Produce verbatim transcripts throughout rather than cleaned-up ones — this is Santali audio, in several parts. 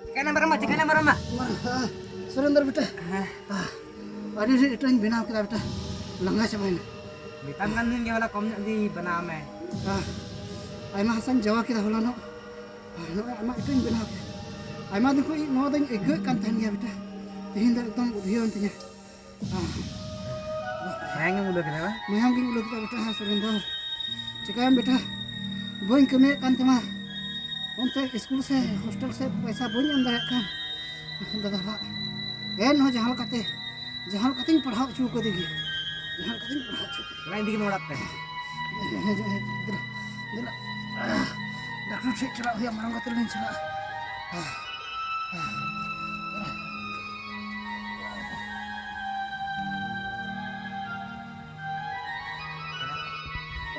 ᱪᱤᱠᱟᱹᱭᱱᱟ ᱢᱟᱨᱟᱝᱵᱟ, ᱪᱤᱠᱟᱹᱭᱱᱟ ᱢᱟᱨᱟᱝᱵᱟ? ᱥᱩᱨᱮᱱᱫᱨᱚ ᱵᱮᱴᱟ, ᱦᱮᱸ᱾ ᱟᱹᱰᱤ ᱰᱷᱮᱨ ᱤᱴᱟᱹᱧ ᱵᱮᱱᱟᱣ ᱠᱮᱫᱟ ᱵᱮᱴᱟ, ᱞᱟᱸᱜᱟ ᱪᱟᱵᱟᱭᱮᱱᱟ᱾ ᱢᱮᱛᱟᱢ ᱠᱟᱱ ᱫᱩᱧ ᱡᱮ ᱦᱚᱞᱟ ᱠᱚᱢ ᱧᱚᱜ ᱜᱮ ᱵᱮᱱᱟᱣ ᱢᱮ᱾ ᱟᱭᱢᱟ ᱦᱟᱥᱟᱧ ᱡᱟᱣᱟ ᱠᱮᱫᱟ ᱦᱚᱞᱟᱱᱚᱜ, ᱟᱨ ᱱᱚᱜᱼᱚᱭ ᱟᱭᱢᱟ ᱤᱴᱟᱹᱧ ᱵᱮᱱᱟᱣ ᱠᱮᱫᱟ᱾ ᱟᱭᱢᱟ ᱫᱤᱱ ᱠᱷᱚᱱ ᱱᱚᱣᱟ ᱫᱚᱧ ᱟᱹᱭᱠᱟᱹᱣᱮᱫ ᱠᱟᱱ ᱛᱟᱦᱮᱱ ᱜᱮᱭᱟ ᱵᱮᱴᱟ, ᱛᱮᱦᱮᱧ ᱫᱚ ᱮᱠᱫᱚᱢ ᱩᱫᱷᱭᱟᱹᱣᱮᱱ ᱛᱤᱧᱟ᱾ ᱢᱟᱭᱟᱝ ᱜᱮᱢ ᱩᱞᱟᱹ ᱠᱮᱫᱟ ᱵᱟᱝ? ᱢᱟᱭᱟᱝ ᱜᱤᱧ ᱩᱞᱟᱹ ᱠᱮᱫᱟ ᱵᱮᱴᱟ, ᱦᱮᱸ ᱥᱩᱨᱮᱱᱫᱨᱚ᱾ ᱪᱤᱠᱟᱹᱭᱟᱢ ᱵᱮᱴᱟ? ᱵᱟᱹᱧ ᱠᱟᱹᱢᱤᱭᱮᱫ ᱠᱟᱱ ᱛᱮᱢᱟ ᱚᱱᱛᱮ ᱥᱠᱩᱞ ᱥᱮ ᱦᱳᱥᱴᱮᱞ ᱥᱮ ᱯᱚᱭᱥᱟ ᱵᱟᱹᱧ ᱮᱢ ᱫᱟᱲᱮᱭᱟᱜ ᱠᱟᱱ ᱫᱟᱫᱟ ᱦᱟᱜ᱾ ᱮᱱᱦᱚᱸ ᱡᱟᱦᱟᱸ ᱞᱮᱠᱟᱛᱮ, ᱡᱟᱦᱟᱸ ᱞᱮᱠᱟᱛᱮᱧ ᱯᱟᱲᱦᱟᱣ ᱦᱚᱪᱚ ᱠᱟᱫᱮ ᱜᱮ, ᱡᱟᱦᱟᱸ ᱞᱮᱠᱟᱛᱮᱧ ᱯᱟᱲᱦᱟᱣ ᱦᱚᱪᱚ ᱠᱟᱫᱮ᱾ ᱚᱱᱟ ᱤᱫᱤ ᱜᱮ ᱚᱲᱟᱜ ᱛᱮ᱾ ᱫᱮᱞᱟ, ᱫᱮᱞᱟ᱾ ᱰᱟᱠᱴᱚᱨ ᱴᱷᱮᱱ ᱪᱟᱞᱟᱜ ᱦᱩᱭᱩᱜᱼᱟ, ᱢᱟᱨᱟᱝ ᱠᱟᱛᱮ ᱞᱤᱧ ᱪᱟᱞᱟᱜᱼᱟ᱾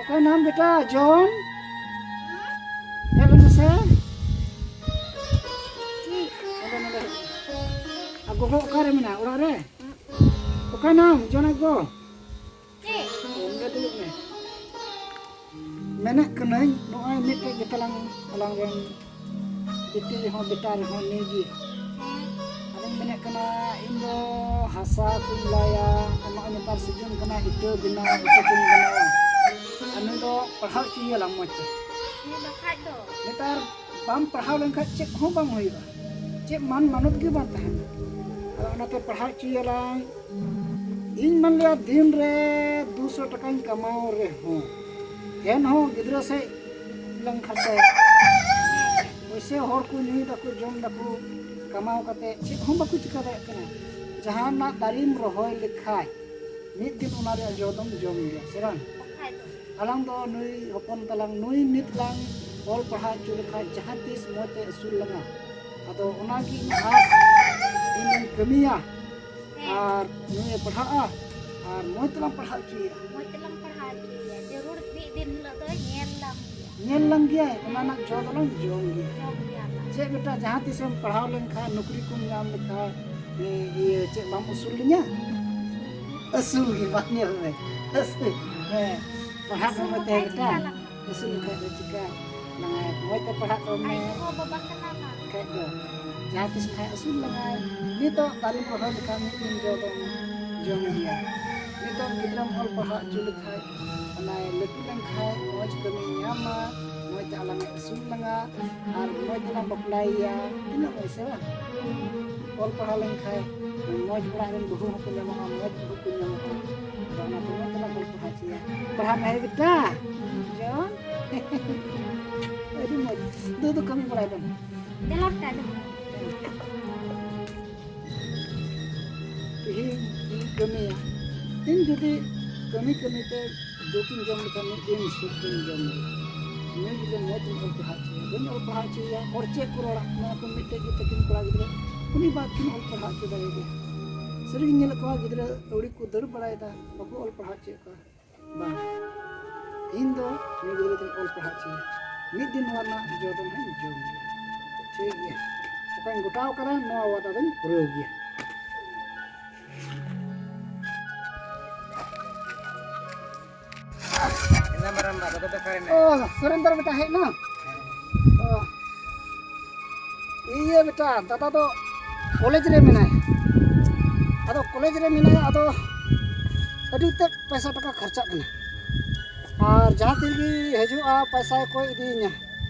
ᱚᱠᱟᱭ ᱱᱟᱢ ᱵᱮᱴᱟ ᱡᱚᱱ? ᱦᱮᱡ ᱞᱮᱱ ᱢᱮᱥᱮ᱾ ᱱᱚᱰᱮ, ᱱᱚᱰᱮ ᱦᱮᱡ ᱞᱮᱱ᱾ ᱟᱨ ᱜᱚᱜᱚ ᱚᱠᱟᱨᱮ ᱢᱮᱱᱟᱜᱼᱟ? ᱚᱲᱟᱜ ᱨᱮ? ᱚᱠᱟᱭ ᱱᱟᱢ ᱡᱚᱱ ᱟᱡ ᱜᱚ? ᱚᱸᱰᱮ ᱫᱩᱲᱩᱵ ᱢᱮ᱾ ᱢᱮᱱᱮᱫ ᱠᱟᱹᱱᱟᱹᱧ, ᱱᱚᱜᱼᱚᱭ ᱢᱤᱫᱴᱮᱡ ᱜᱮᱛᱟᱞᱟᱝ ᱟᱞᱟᱝ ᱨᱮᱱ ᱵᱤᱴᱤ ᱨᱮᱦᱚᱸ ᱵᱮᱴᱟ ᱨᱮᱦᱚᱸ ᱱᱤᱭᱟᱹ ᱜᱮ᱾ ᱟᱫᱚᱧ ᱢᱮᱱᱮᱫ ᱠᱟᱱᱟ, ᱤᱧ ᱫᱚ ᱦᱟᱥᱟ ᱠᱚᱧ ᱞᱟᱭᱟ, ᱟᱨ ᱱᱚᱜᱼᱚᱭ ᱱᱮᱛᱟᱨ ᱥᱤᱡᱤᱱ ᱠᱟᱱᱟ, ᱤᱴᱟᱹ ᱵᱮᱱᱟᱣ, ᱤᱴᱟᱹ ᱠᱚᱧ ᱵᱮᱱᱟᱣᱟ᱾ ᱟᱨ ᱱᱩᱭ ᱫᱚ ᱯᱟᱲᱦᱟᱣ ᱦᱚᱪᱚᱭᱮᱭᱟᱞᱟᱝ ᱢᱚᱡᱽ ᱛᱮ᱾ ᱦᱮᱸ, ᱵᱟᱠᱷᱟᱡ ᱫᱚ᱾ ᱱᱮᱛᱟᱨ ᱵᱟᱢ ᱯᱟᱲᱦᱟᱣ ᱞᱮᱱᱠᱷᱟᱡ ᱪᱮᱫ ᱦᱚᱸ ᱵᱟᱝ ᱦᱩᱭᱩᱜᱼᱟ, ᱪᱮᱫ ᱢᱟᱱ ᱢᱟᱱᱚᱛ ᱜᱮ ᱵᱟᱝ ᱛᱟᱦᱮᱱᱟ᱾ ᱟᱫᱚ ᱚᱱᱟᱛᱮ ᱯᱟᱲᱦᱟᱣ ᱦᱚᱪᱚᱭᱮᱭᱟᱞᱟᱝ᱾ ᱤᱧ ᱢᱮᱱ ᱞᱮᱭᱟ ᱫᱤᱱ ᱨᱮ ᱫᱩᱥᱚ ᱴᱟᱠᱟᱧ ᱠᱟᱢᱟᱣ ᱨᱮᱦᱚᱸ, ᱮᱱᱦᱚᱸ ᱜᱤᱫᱽᱨᱟᱹ ᱥᱮᱫ ᱞᱟᱝ ᱠᱷᱟᱨᱪᱟᱭᱟ᱾ ᱯᱩᱭᱥᱟᱹ ᱦᱚᱲ ᱠᱚ ᱧᱩᱭ ᱫᱟᱠᱚ, ᱡᱚᱢ ᱫᱟᱠᱚ, ᱠᱟᱢᱟᱣ ᱠᱟᱛᱮ ᱪᱮᱫ ᱦᱚᱸ ᱵᱟᱠᱚ ᱪᱤᱠᱟᱹ ᱫᱟᱲᱮᱭᱟᱜ ᱠᱟᱱᱟ᱾ ᱡᱟᱦᱟᱱᱟᱜ ᱫᱟᱨᱮᱢ ᱨᱚᱦᱚᱭ ᱞᱮᱠᱷᱟᱡ ᱢᱤᱫ ᱫᱤᱱ ᱚᱱᱟ ᱨᱮᱭᱟᱜ ᱡᱚ ᱫᱚᱢ ᱡᱚᱢ ᱜᱮᱭᱟ, ᱥᱮ ᱵᱟᱝ? ᱵᱟᱠᱷᱟᱡ ᱫᱚ᱾ ᱟᱞᱟᱝ ᱫᱚ ᱱᱩᱭ ᱦᱚᱯᱚᱱ ᱛᱟᱞᱟᱝ, ᱱᱩᱭ ᱱᱤᱛ ᱞᱟᱝ ᱚᱞ ᱯᱟᱲᱦᱟᱣ ᱦᱚᱪᱚ ᱞᱮᱠᱷᱟᱡ ᱡᱟᱦᱟᱸ ᱛᱤᱥ ᱢᱚᱡᱽ ᱛᱮ ᱟᱹᱥᱩᱞ ᱞᱟᱝᱟ᱾ ᱟᱫᱚ ᱚᱱᱟᱜᱮ ᱤᱧᱟᱹᱜ ᱟᱸᱥ, ᱤᱧ ᱫᱚᱧ ᱠᱟᱹᱢᱤᱭᱟ᱾ ᱦᱮᱸ᱾ ᱟᱨ ᱱᱩᱭᱮ ᱯᱟᱲᱦᱟᱜᱼᱟ ᱟᱨ ᱢᱚᱡᱽ ᱛᱮᱞᱟᱝ ᱯᱟᱲᱦᱟᱣ ᱦᱚᱪᱚᱭᱮᱭᱟ᱾ ᱢᱚᱡᱽ ᱛᱮᱞᱟᱝ ᱯᱟᱲᱦᱟᱣ ᱦᱚᱪᱚᱭᱮᱭᱟ᱾ ᱡᱟᱹᱨᱩᱲ ᱢᱤᱫ ᱫᱤᱱ ᱦᱤᱞᱳᱜ ᱫᱚᱭ ᱧᱮᱞ ᱞᱟᱝ ᱜᱮᱭᱟ᱾ ᱧᱮᱞ ᱞᱟᱝ ᱜᱮᱭᱟᱭ, ᱚᱱᱟ ᱨᱮᱱᱟᱜ ᱡᱚ ᱫᱚᱞᱟᱝ ᱡᱚᱢ ᱜᱮᱭᱟ᱾ ᱡᱚᱢ ᱜᱮᱭᱟ ᱞᱟᱝ᱾ ᱪᱮᱫ ᱵᱮᱴᱟ, ᱡᱟᱦᱟᱸ ᱛᱤᱥᱮᱢ ᱯᱟᱲᱦᱟᱣ ᱞᱮᱱᱠᱷᱟᱱ, ᱱᱚᱠᱨᱤ ᱠᱚᱢ ᱧᱟᱢ ᱞᱮᱠᱷᱟᱱ, ᱤᱭᱟᱹ, ᱪᱮᱫ ᱵᱟᱢ ᱟᱹᱥᱩᱞ ᱞᱤᱧᱟ? ᱟᱹᱥᱩᱞ ᱜᱮ ᱵᱟᱝ, ᱧᱮᱞ ᱢᱮ, ᱟᱹᱥᱩᱞ᱾ ᱦᱮᱸ, ᱯᱟᱲᱦᱟᱜ ᱥᱚᱢᱚᱭ ᱛᱟᱦᱮᱸ ᱵᱮᱴᱟ᱾ ᱟᱹᱥᱩᱞ ᱞᱮᱠᱷᱟᱡ ᱫᱚ ᱪᱤᱠᱟ ᱞᱟᱝᱟᱭ? ᱢᱚᱡᱽ ᱛᱮ ᱯᱟᱲᱦᱟᱜ ᱛᱟᱵᱚᱱ ᱢᱮ᱾ ᱟᱡ ᱜᱚ ᱵᱟᱵᱟ ᱠᱟᱱᱟ ᱱᱟᱝ᱾ ᱠᱷᱟᱡ ᱫᱚ ᱡᱟᱦᱟᱸ ᱛᱤᱥ ᱱᱟᱦᱟᱜ ᱟᱹᱥᱩᱞ ᱞᱟᱝᱟᱭ᱾ ᱱᱤᱛᱚᱜ ᱫᱟᱨᱮᱢ ᱨᱚᱦᱚᱭ ᱞᱮᱠᱷᱟᱱ ᱢᱤᱫ ᱫᱤᱱ ᱡᱚ ᱫᱚᱢ ᱡᱚᱢ ᱜᱮᱭᱟ᱾ ᱱᱤᱛᱚᱜ ᱜᱤᱫᱽᱨᱟᱹᱢ ᱚᱞ ᱯᱟᱲᱦᱟᱣ ᱦᱚᱪᱚ ᱞᱮᱠᱷᱟᱡ, ᱚᱱᱟᱭ ᱞᱟᱹᱴᱩ ᱞᱮᱱᱠᱷᱟᱡ ᱢᱚᱡᱽ ᱠᱟᱹᱢᱤᱭ ᱧᱟᱢᱟ, ᱢᱚᱡᱽ ᱛᱮ ᱟᱞᱟᱝ ᱮ ᱟᱹᱥᱩᱞ ᱞᱟᱝᱟ, ᱟᱨ ᱢᱚᱡᱽ ᱛᱮᱞᱟᱝ ᱵᱟᱯᱞᱟᱭᱮᱭᱟ᱾ ᱛᱤᱱᱟᱹᱜ ᱢᱚᱡᱽ ᱥᱮ ᱵᱟᱝ? ᱚᱞ ᱯᱟᱲᱦᱟᱣ ᱞᱮᱱᱠᱷᱟᱡ ᱢᱚᱡᱽ ᱚᱲᱟᱜ ᱨᱮᱱ ᱵᱟᱹᱦᱩ ᱦᱚᱸᱠᱚ ᱧᱟᱢᱚᱜᱼᱟ, ᱢᱚᱡᱽ ᱵᱟᱹᱦᱩ ᱠᱚ ᱧᱟᱢᱚᱜᱼᱟ᱾ ᱟᱫᱚ ᱚᱱᱟᱛᱮ ᱢᱚᱡᱽ ᱛᱮᱞᱟᱝ ᱚᱞ ᱯᱟᱲᱦᱟᱣ ᱦᱚᱪᱚᱭᱟ᱾ ᱯᱟᱲᱦᱟᱜ ᱢᱮ ᱦᱮ ᱵᱮᱴᱟ᱾ ᱡᱚᱱ᱾ ᱟᱹᱰᱤ ᱢᱚᱡᱽ᱾ ᱫᱩ ᱫᱚ ᱠᱟᱹᱢᱤ ᱵᱟᱲᱟᱭ ᱵᱮᱱ᱾ ᱫᱮᱞᱟ ᱵᱮᱴᱟ, ᱫᱩ᱾ ᱛᱮᱦᱮᱧ ᱤᱧ ᱠᱟᱹᱢᱤᱭᱟ᱾ ᱤᱧ ᱡᱩᱫᱤ ᱠᱟᱹᱢᱤ ᱠᱟᱹᱢᱤ ᱛᱮ ᱫᱩᱠᱤᱧ ᱡᱚᱢ ᱞᱮᱠᱷᱟᱱ, ᱢᱤᱫ ᱫᱤᱱ ᱥᱩᱠ ᱫᱚᱧ ᱡᱚᱢ ᱜᱮᱭᱟ᱾ ᱱᱩᱭ ᱜᱤᱫᱽᱨᱟᱹ ᱢᱚᱡᱽ ᱤᱧ ᱚᱞ ᱯᱟᱲᱦᱟᱣ ᱦᱚᱪᱚᱭᱟ, ᱵᱟᱹᱧ ᱚᱞ ᱯᱟᱲᱦᱟᱣ ᱦᱚᱪᱚᱭᱟ, ᱦᱚᱲ ᱪᱮᱫ ᱠᱚ ᱨᱚᱲᱟ? ᱢᱮᱱᱟ ᱠᱚ, ᱢᱤᱫᱴᱮᱡ ᱜᱮ ᱛᱟᱹᱠᱤᱱ ᱠᱚᱲᱟ ᱜᱤᱫᱽᱨᱟᱹ, ᱩᱱᱤ ᱵᱟᱠᱤᱱ ᱚᱞ ᱯᱟᱲᱦᱟᱣ ᱦᱚᱪᱚ ᱫᱟᱲᱮᱭᱟᱫᱮᱭᱟ᱾ ᱥᱟᱹᱨᱤ ᱜᱤᱧ ᱧᱮᱞᱮᱫ ᱠᱚᱣᱟ, ᱜᱤᱫᱽᱨᱟᱹ ᱟᱹᱣᱲᱤ ᱠᱚ ᱫᱟᱹᱲ ᱵᱟᱲᱟᱭᱮᱫᱟ, ᱵᱟᱠᱚ ᱚᱞ ᱯᱟᱲᱦᱟᱣ ᱦᱚᱪᱚᱭᱮᱫ ᱠᱚᱣᱟ᱾ ᱵᱟᱝ, ᱤᱧ ᱫᱚ ᱱᱩᱭ ᱜᱤᱫᱽᱨᱟᱹ ᱫᱚᱧ ᱚᱞ ᱯᱟᱲᱦᱟᱜ ᱦᱚᱪᱚᱭᱟ᱾ ᱢᱤᱫ ᱫᱤᱱ ᱱᱚᱣᱟ ᱨᱮᱱᱟᱜ ᱡᱚ ᱫᱚ ᱱᱟᱦᱟᱜ ᱤᱧ ᱡᱚᱢ ᱜᱮᱭᱟ᱾ ᱴᱷᱤᱠ ᱜᱮᱭᱟ, ᱚᱠᱟᱧ ᱜᱚᱴᱟᱣ ᱠᱟᱫᱟ, ᱱᱚᱣᱟ ᱣᱟᱫᱟ ᱫᱚᱧ ᱯᱩᱨᱟᱹᱣ ᱜᱮᱭᱟ᱾ ᱚ, ᱥᱩᱨᱮᱱᱫᱨᱚ ᱵᱮᱴᱟ ᱦᱮᱡ ᱮᱱᱟ? ᱚ᱾ ᱤᱭᱟᱹ ᱵᱮᱴᱟ, ᱫᱟᱫᱟ ᱫᱚ ᱠᱚᱞᱮᱡᱽ ᱨᱮ ᱢᱮᱱᱟᱭᱟ᱾ ᱟᱫᱚ ᱠᱚᱞᱮᱡᱽ ᱨᱮ ᱢᱮᱱᱟᱭᱟ, ᱟᱫᱚ ᱟᱹᱰᱤ ᱛᱮᱫ ᱯᱚᱭᱥᱟ ᱴᱟᱠᱟ ᱠᱷᱚᱨᱪᱟᱜ ᱠᱟᱱᱟ᱾ ᱟᱨ ᱡᱟᱦᱟᱸ ᱛᱤᱱ ᱜᱮ ᱦᱤᱡᱩᱜᱼᱟ, ᱯᱚᱭᱥᱟ ᱠᱚᱭ ᱤᱫᱤᱭᱤᱧᱟ᱾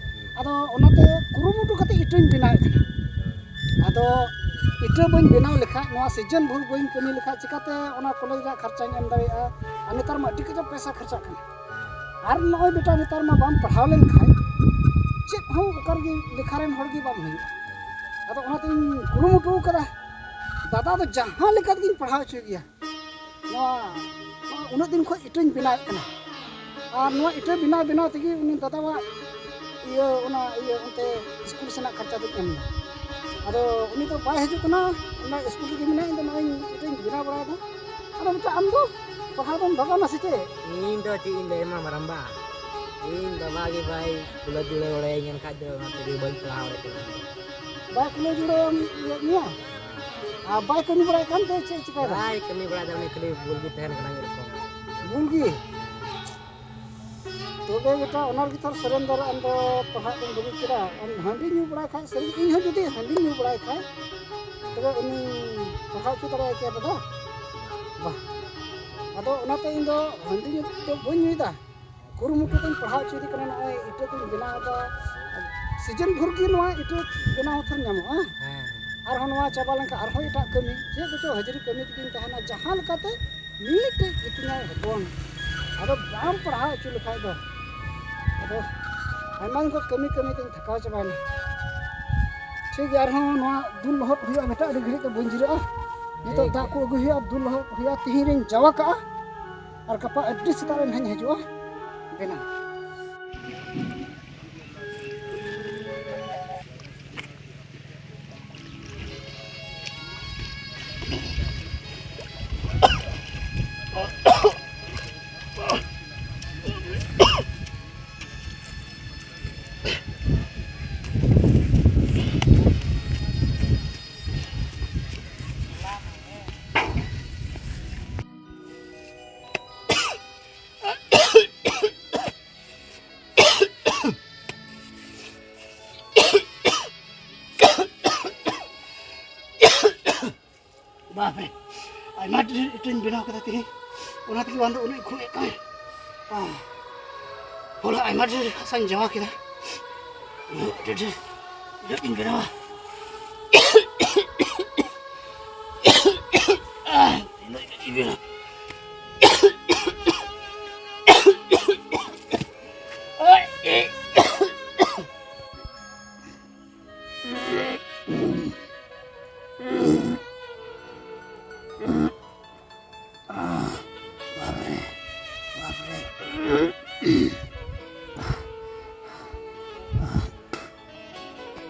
ᱟᱫᱚ ᱚᱱᱟᱛᱮ ᱠᱩᱨᱩᱢᱩᱴᱩ ᱠᱟᱛᱮ ᱤᱴᱟᱹᱧ ᱵᱮᱱᱟᱣᱮᱫ ᱠᱟᱱᱟ᱾ ᱟᱫᱚ ᱤᱴᱟᱹ ᱵᱟᱹᱧ ᱵᱮᱱᱟᱣ ᱞᱮᱠᱷᱟᱡ, ᱱᱚᱣᱟ ᱥᱤᱡᱚᱱ ᱵᱷᱳᱨ ᱵᱟᱹᱧ ᱠᱟᱹᱢᱤ ᱞᱮᱠᱷᱟᱡ, ᱪᱤᱠᱟᱛᱮ ᱚᱱᱟ ᱠᱚᱞᱮᱡᱽ ᱨᱮᱭᱟᱜ ᱠᱷᱚᱨᱪᱟᱧ ᱮᱢ ᱫᱟᱲᱮᱭᱟᱜᱼᱟ? ᱟᱨ ᱱᱮᱛᱟᱨ ᱢᱟ ᱟᱹᱰᱤ ᱠᱟᱡᱟᱠ ᱯᱚᱭᱥᱟ ᱠᱷᱚᱨᱪᱟᱜ ᱠᱟᱱᱟ᱾ ᱟᱨ ᱱᱚᱜᱼᱚᱭ ᱵᱮᱴᱟ, ᱱᱮᱛᱟᱨ ᱢᱟ ᱵᱟᱢ ᱯᱟᱲᱦᱟᱣ ᱞᱮᱱᱠᱷᱟᱡ ᱪᱮᱫ ᱦᱚᱸ ᱚᱠᱟ ᱨᱮᱜᱮ ᱞᱮᱠᱷᱟ ᱨᱮᱱ ᱦᱚᱲ ᱜᱮ ᱵᱟᱢ ᱦᱩᱭᱩᱜᱼᱟ᱾ ᱟᱫᱚ ᱚᱱᱟᱛᱤᱧ ᱠᱩᱨᱩᱢᱩᱴᱩ ᱠᱟᱫᱟ, ᱫᱟᱫᱟ ᱫᱚ ᱡᱟᱦᱟᱸ ᱞᱮᱠᱟ ᱛᱮᱜᱤᱧ ᱯᱟᱲᱦᱟᱣ ᱦᱚᱪᱚᱭ ᱜᱮᱭᱟ᱾ ᱱᱚᱣᱟ, ᱱᱚᱣᱟ ᱩᱱᱟᱹᱜ ᱫᱤᱱ ᱠᱷᱚᱱ ᱤᱴᱟᱹᱧ ᱵᱮᱱᱟᱣᱮᱫ ᱠᱟᱱᱟ᱾ ᱟᱨ ᱱᱚᱣᱟ ᱤᱴᱟᱹ ᱵᱮᱱᱟᱣ ᱵᱮᱱᱟᱣ ᱛᱮᱜᱮ ᱩᱱᱤ ᱫᱟᱫᱟᱣᱟᱜ ᱤᱭᱟᱹ, ᱚᱱᱟ ᱤᱭᱟᱹ ᱚᱱᱛᱮ ᱥᱠᱩᱞ ᱥᱮᱱᱟᱜ ᱠᱷᱚᱨᱪᱟ ᱫᱚᱧ ᱮᱢ ᱮᱫᱟ᱾ ᱟᱫᱚ ᱩᱱᱤ ᱫᱚ ᱵᱟᱭ ᱦᱤᱡᱩᱜ ᱠᱟᱱᱟ, ᱚᱱᱟ ᱥᱠᱩᱞ ᱨᱮᱜᱮ ᱢᱮᱱᱟᱭᱟ, ᱤᱧ ᱫᱚ ᱱᱚᱜᱼᱚᱭ ᱤᱴᱟᱹᱧ ᱵᱮᱱᱟᱣ ᱵᱟᱲᱟᱭᱮᱫᱟ᱾ ᱟᱫᱚ ᱢᱤᱫᱴᱟᱝ ᱟᱢ ᱫᱚ ᱯᱟᱲᱦᱟᱣ ᱫᱚᱢ ᱵᱟᱜᱟᱣ ᱱᱟ ᱥᱮ ᱪᱮᱫ? ᱤᱧ ᱫᱚ ᱪᱮᱫ ᱤᱧ ᱞᱟᱹᱭ ᱟᱢᱟ ᱢᱟᱨᱟᱝᱵᱟ, ᱤᱧ ᱵᱟᱵᱟ ᱜᱮ ᱵᱟᱭ ᱠᱩᱞᱟᱹ ᱡᱩᱲᱟᱹ ᱵᱟᱲᱟᱭᱟᱹᱧ ᱠᱟᱱ ᱠᱷᱟᱡ ᱫᱚ ᱚᱱᱟ ᱛᱮᱜᱮ ᱵᱟᱹᱧ ᱯᱟᱲᱦᱟᱣ ᱫᱟᱲᱮᱭᱟᱜ ᱠᱟᱱᱟ᱾ ᱵᱟᱭ ᱠᱩᱞᱟᱹ ᱡᱩᱲᱟᱹ ᱤᱭᱟᱹ ᱢᱮᱭᱟ? ᱟᱨ ᱵᱟᱭ ᱠᱟᱹᱢᱤ ᱵᱟᱲᱟᱭ ᱠᱟᱱ ᱛᱮ ᱪᱮᱫ ᱪᱤᱠᱟᱹᱭ ᱫᱟ? ᱵᱟᱭ ᱠᱟᱹᱢᱤ ᱵᱟᱲᱟᱭ ᱫᱟ, ᱩᱱᱤ ᱠᱷᱟᱹᱞᱤ ᱵᱩᱞ ᱜᱮ ᱛᱟᱦᱮᱱ ᱠᱟᱱᱟ ᱢᱤᱫ ᱨᱚᱠᱚᱢ᱾ ᱵᱩᱞ ᱜᱮ? ᱛᱚᱵᱮ ᱵᱮᱴᱟ, ᱚᱱᱟ ᱨᱮᱜᱮ ᱛᱚ ᱥᱩᱨᱮᱱᱫᱚᱨ ᱟᱢ ᱫᱚ ᱯᱟᱲᱦᱟᱜ ᱫᱚᱢ ᱵᱟᱹᱜᱤ ᱠᱮᱫᱟ᱾ ᱟᱢ ᱦᱟᱺᱰᱤ ᱧᱩ ᱵᱟᱲᱟᱭ ᱠᱷᱟᱡ, ᱥᱟᱹᱨᱤ ᱤᱧ ᱦᱚᱸ ᱡᱩᱫᱤ ᱦᱟᱺᱰᱤ ᱧᱩ ᱵᱟᱲᱟᱭ ᱠᱷᱟᱡ, ᱛᱚᱵᱮ ᱩᱱᱤ ᱯᱟᱲᱦᱟᱣ ᱦᱚᱪᱚ ᱫᱟᱲᱮᱭᱟᱭ ᱠᱮᱭᱟ ᱫᱟᱫᱟ? ᱵᱟᱝ᱾ ᱟᱫᱚ ᱚᱱᱟᱛᱮ ᱤᱧ ᱫᱚ ᱦᱟᱺᱰᱤ ᱧᱩ ᱫᱚ ᱵᱟᱹᱧ ᱧᱩᱭᱮᱫᱟ, ᱠᱩᱨᱩᱢᱩᱴᱩ ᱛᱮᱧ ᱯᱟᱲᱦᱟᱣ ᱦᱚᱪᱚᱭᱮᱫᱮ ᱠᱟᱱᱟ᱾ ᱱᱚᱜᱼᱚᱭ ᱤᱴᱟᱹ ᱠᱚᱧ ᱵᱮᱱᱟᱣ ᱮᱫᱟ, ᱥᱤᱡᱤᱱ ᱵᱷᱳᱨ ᱜᱮ ᱱᱚᱣᱟ ᱤᱴᱟᱹ ᱵᱮᱱᱟᱣ ᱦᱚᱸ ᱛᱷᱚᱨ ᱧᱟᱢᱚᱜᱼᱟ᱾ ᱦᱮᱸ᱾ ᱟᱨᱦᱚᱸ ᱱᱚᱣᱟ ᱪᱟᱵᱟ ᱞᱮᱱᱠᱷᱟᱱ ᱟᱨᱦᱚᱸ ᱮᱴᱟᱜ ᱠᱟᱹᱢᱤ, ᱪᱮᱫ ᱠᱚᱪᱚ ᱦᱟᱹᱡᱨᱤ ᱠᱟᱹᱢᱤ ᱛᱮᱜᱤᱧ ᱛᱟᱦᱮᱱᱟ, ᱡᱟᱦᱟᱸ ᱞᱮᱠᱟᱛᱮ ᱢᱤᱫᱴᱮᱡ ᱤᱛᱤᱧᱟᱭ ᱦᱚᱯᱚᱱ᱾ ᱟᱫᱚ ᱵᱟᱢ ᱯᱟᱲᱦᱟᱣ ᱦᱚᱪᱚ ᱞᱮᱠᱷᱟᱡ ᱫᱚ, ᱟᱫᱚ ᱟᱭᱢᱟ ᱫᱤᱱ ᱠᱷᱚᱱ ᱠᱟᱹᱢᱤ ᱠᱟᱹᱢᱤ ᱛᱮᱧ ᱛᱷᱟᱠᱟᱣ ᱪᱟᱵᱟᱭᱮᱱᱟ᱾ ᱴᱷᱤᱠ ᱜᱮᱭᱟ, ᱟᱨᱦᱚᱸ ᱱᱚᱣᱟ ᱫᱩᱞ ᱞᱚᱦᱚᱫ ᱦᱩᱭᱩᱜᱼᱟ ᱵᱮᱴᱟ, ᱟᱹᱰᱤ ᱜᱷᱟᱹᱲᱤᱡ ᱫᱚ ᱵᱟᱹᱧ ᱡᱤᱨᱟᱹᱜᱼᱟ᱾ ᱱᱤᱛᱚᱜ ᱴᱷᱤᱠ ᱫᱟᱜ ᱠᱚ ᱜᱮᱭᱟ᱾ ᱟᱹᱜᱩᱭ ᱦᱩᱭᱩᱜᱼᱟ, ᱫᱩᱞ ᱞᱚᱦᱚᱫ ᱦᱩᱭᱩᱜᱼᱟ, ᱛᱤᱦᱤᱧ ᱨᱤᱧ ᱡᱟᱣᱟ ᱠᱟᱜᱼᱟ᱾ ᱟᱨ ᱜᱟᱯᱟ ᱟᱹᱰᱤ ᱥᱮᱛᱟᱜ ᱨᱮ ᱱᱟᱦᱟᱧ ᱦᱤᱡᱩᱜᱼᱟ ᱵᱮᱱᱟᱣ᱾ ᱵᱟᱯᱨᱮ, ᱟᱭᱢᱟ ᱰᱷᱮᱨ ᱤᱴᱟᱹᱧ ᱵᱮᱱᱟᱣ ᱠᱮᱫᱟ ᱛᱮᱦᱮᱧ, ᱚᱱᱟ ᱛᱮᱜᱮ ᱵᱟᱝ ᱫᱚ ᱩᱱᱟᱹᱜ ᱠᱷᱩᱜ ᱮᱫ ᱠᱟᱱ᱾ ᱟᱦ, ᱦᱚᱞᱟ ᱟᱭᱢᱟ ᱰᱷᱮᱨ ᱦᱟᱥᱟᱧ ᱡᱟᱣᱟ ᱠᱮᱫᱟ, ᱩᱱᱟᱹᱜ ᱰᱷᱮᱨ ᱰᱷᱮᱨ ᱤᱴᱟᱹᱧ ᱵᱮᱱᱟᱣᱟ᱾ ᱟᱦ, ᱛᱤᱱᱟᱹᱜ ᱤᱴᱟᱹᱧ ᱵᱮᱱᱟᱣ᱾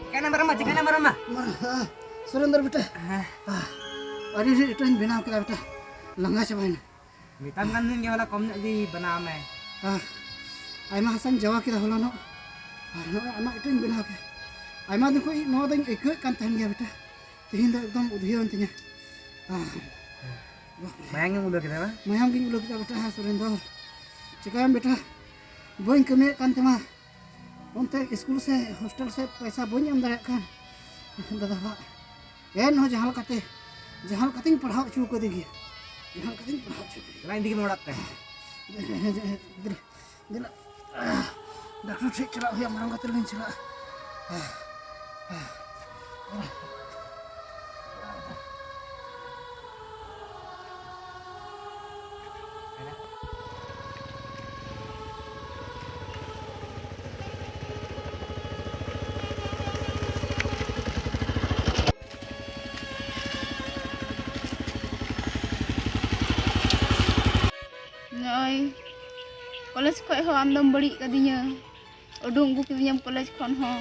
ᱪᱤᱠᱟᱹᱭᱱᱟ ᱢᱟᱨᱟᱝᱵᱟ, ᱪᱤᱠᱟᱹᱭᱱᱟ ᱢᱟᱨᱟᱝᱵᱟ? ᱢᱟ, ᱦᱮᱸ, ᱥᱩᱨᱮᱱᱫᱨᱚ ᱵᱮᱴᱟ᱾ ᱦᱮᱸ᱾ ᱟᱹᱰᱤ ᱰᱷᱮᱨ ᱤᱴᱟᱹᱧ ᱵᱮᱱᱟᱣ ᱠᱮᱫᱟ ᱵᱮᱴᱟ, ᱞᱟᱸᱜᱟ ᱪᱟᱵᱟᱭᱮᱱᱟ᱾ ᱢᱮᱛᱟᱢ ᱠᱟᱱ ᱫᱩᱧ ᱡᱮ ᱦᱚᱞᱟ ᱠᱚᱢ ᱧᱚᱜ ᱜᱮ ᱵᱮᱱᱟᱣ ᱢᱮ᱾ ᱟᱦ, ᱟᱭᱢᱟ ᱦᱟᱥᱟᱧ ᱡᱟᱣᱟ ᱠᱮᱫᱟ ᱦᱚᱞᱟᱱᱚᱜ, ᱟᱨ ᱱᱚᱜᱼᱚᱭ ᱟᱭᱢᱟ ᱤᱴᱟᱹᱧ ᱵᱮᱱᱟᱣ ᱠᱮᱫᱟ᱾ ᱟᱭᱢᱟ ᱫᱤᱱ ᱠᱷᱚᱱ ᱱᱚᱣᱟ ᱫᱚᱧ ᱟᱹᱭᱠᱟᱹᱣᱮᱫ ᱠᱟᱱ ᱛᱟᱦᱮᱱ ᱜᱮᱭᱟ ᱵᱮᱴᱟ, ᱛᱮᱦᱮᱧ ᱫᱚ ᱮᱠᱫᱚᱢ ᱩᱫᱷᱭᱟᱹᱣᱮᱱ ᱛᱤᱧᱟ᱾ ᱟᱦ, ᱵᱟᱯᱨᱮ᱾ ᱢᱟᱭᱟᱝ ᱜᱮᱢ ᱩᱞᱟᱹ ᱠᱮᱫᱟ ᱵᱟᱝ? ᱢᱟᱭᱟᱢ ᱜᱤᱧ ᱩᱞᱟᱹ ᱠᱮᱫᱟ ᱵᱮᱴᱟ, ᱦᱮᱸ ᱥᱩᱨᱮᱱᱫᱚᱨ᱾ ᱪᱤᱠᱟᱹᱭᱟᱢ ᱵᱮᱴᱟ, ᱵᱟᱹᱧ ᱠᱟᱹᱢᱤᱭᱮᱫ ᱠᱟᱱ ᱛᱮᱢᱟ ᱚᱱᱛᱮ ᱥᱠᱩᱞ ᱥᱮ ᱦᱳᱥᱴᱮᱞ ᱥᱮ ᱯᱚᱭᱥᱟ ᱵᱟᱹᱧ ᱮᱢ ᱫᱟᱲᱮᱭᱟᱜ ᱠᱟᱱ ᱫᱟᱫᱟ ᱵᱟ᱾ ᱮᱱᱦᱚᱸ ᱡᱟᱦᱟᱸ ᱞᱮᱠᱟᱛᱮ, ᱡᱟᱦᱟᱸ ᱞᱮᱠᱟᱛᱮᱧ ᱯᱟᱲᱦᱟᱣ ᱦᱚᱪᱚ ᱠᱟᱫᱮ ᱜᱮᱭᱟ, ᱡᱟᱦᱟᱸ ᱞᱮᱠᱟᱛᱮᱧ ᱯᱟᱲᱦᱟᱣ ᱦᱚᱪᱚ ᱠᱟᱫᱮ ᱜᱮᱭᱟ᱾ ᱪᱟᱞᱟᱜ ᱤᱧ ᱤᱫᱤ ᱠᱮᱢᱟ ᱚᱲᱟᱜ ᱛᱮ᱾ ᱫᱮᱞᱟ, ᱫᱮᱞᱟ, ᱰᱟᱠᱴᱚᱨ ᱴᱷᱮᱱ ᱪᱟᱞᱟᱜ ᱦᱩᱭᱩᱜᱼᱟ, ᱢᱟᱲᱟᱝ ᱠᱟᱛᱮ ᱞᱤᱧ ᱪᱟᱞᱟᱜᱼᱟ᱾ ᱱᱚᱜᱼᱚᱭ ᱠᱚᱞᱮᱡᱽ ᱠᱷᱚᱡ ᱦᱚᱸ ᱟᱢ ᱫᱚᱢ ᱵᱟᱹᱲᱤᱡ ᱠᱟᱫᱤᱧᱟ, ᱩᱰᱩᱝ ᱟᱹᱜᱩ ᱠᱤᱫᱤᱧᱟᱢ ᱠᱚᱞᱮᱡᱽ ᱠᱷᱚᱱ ᱦᱚᱸ,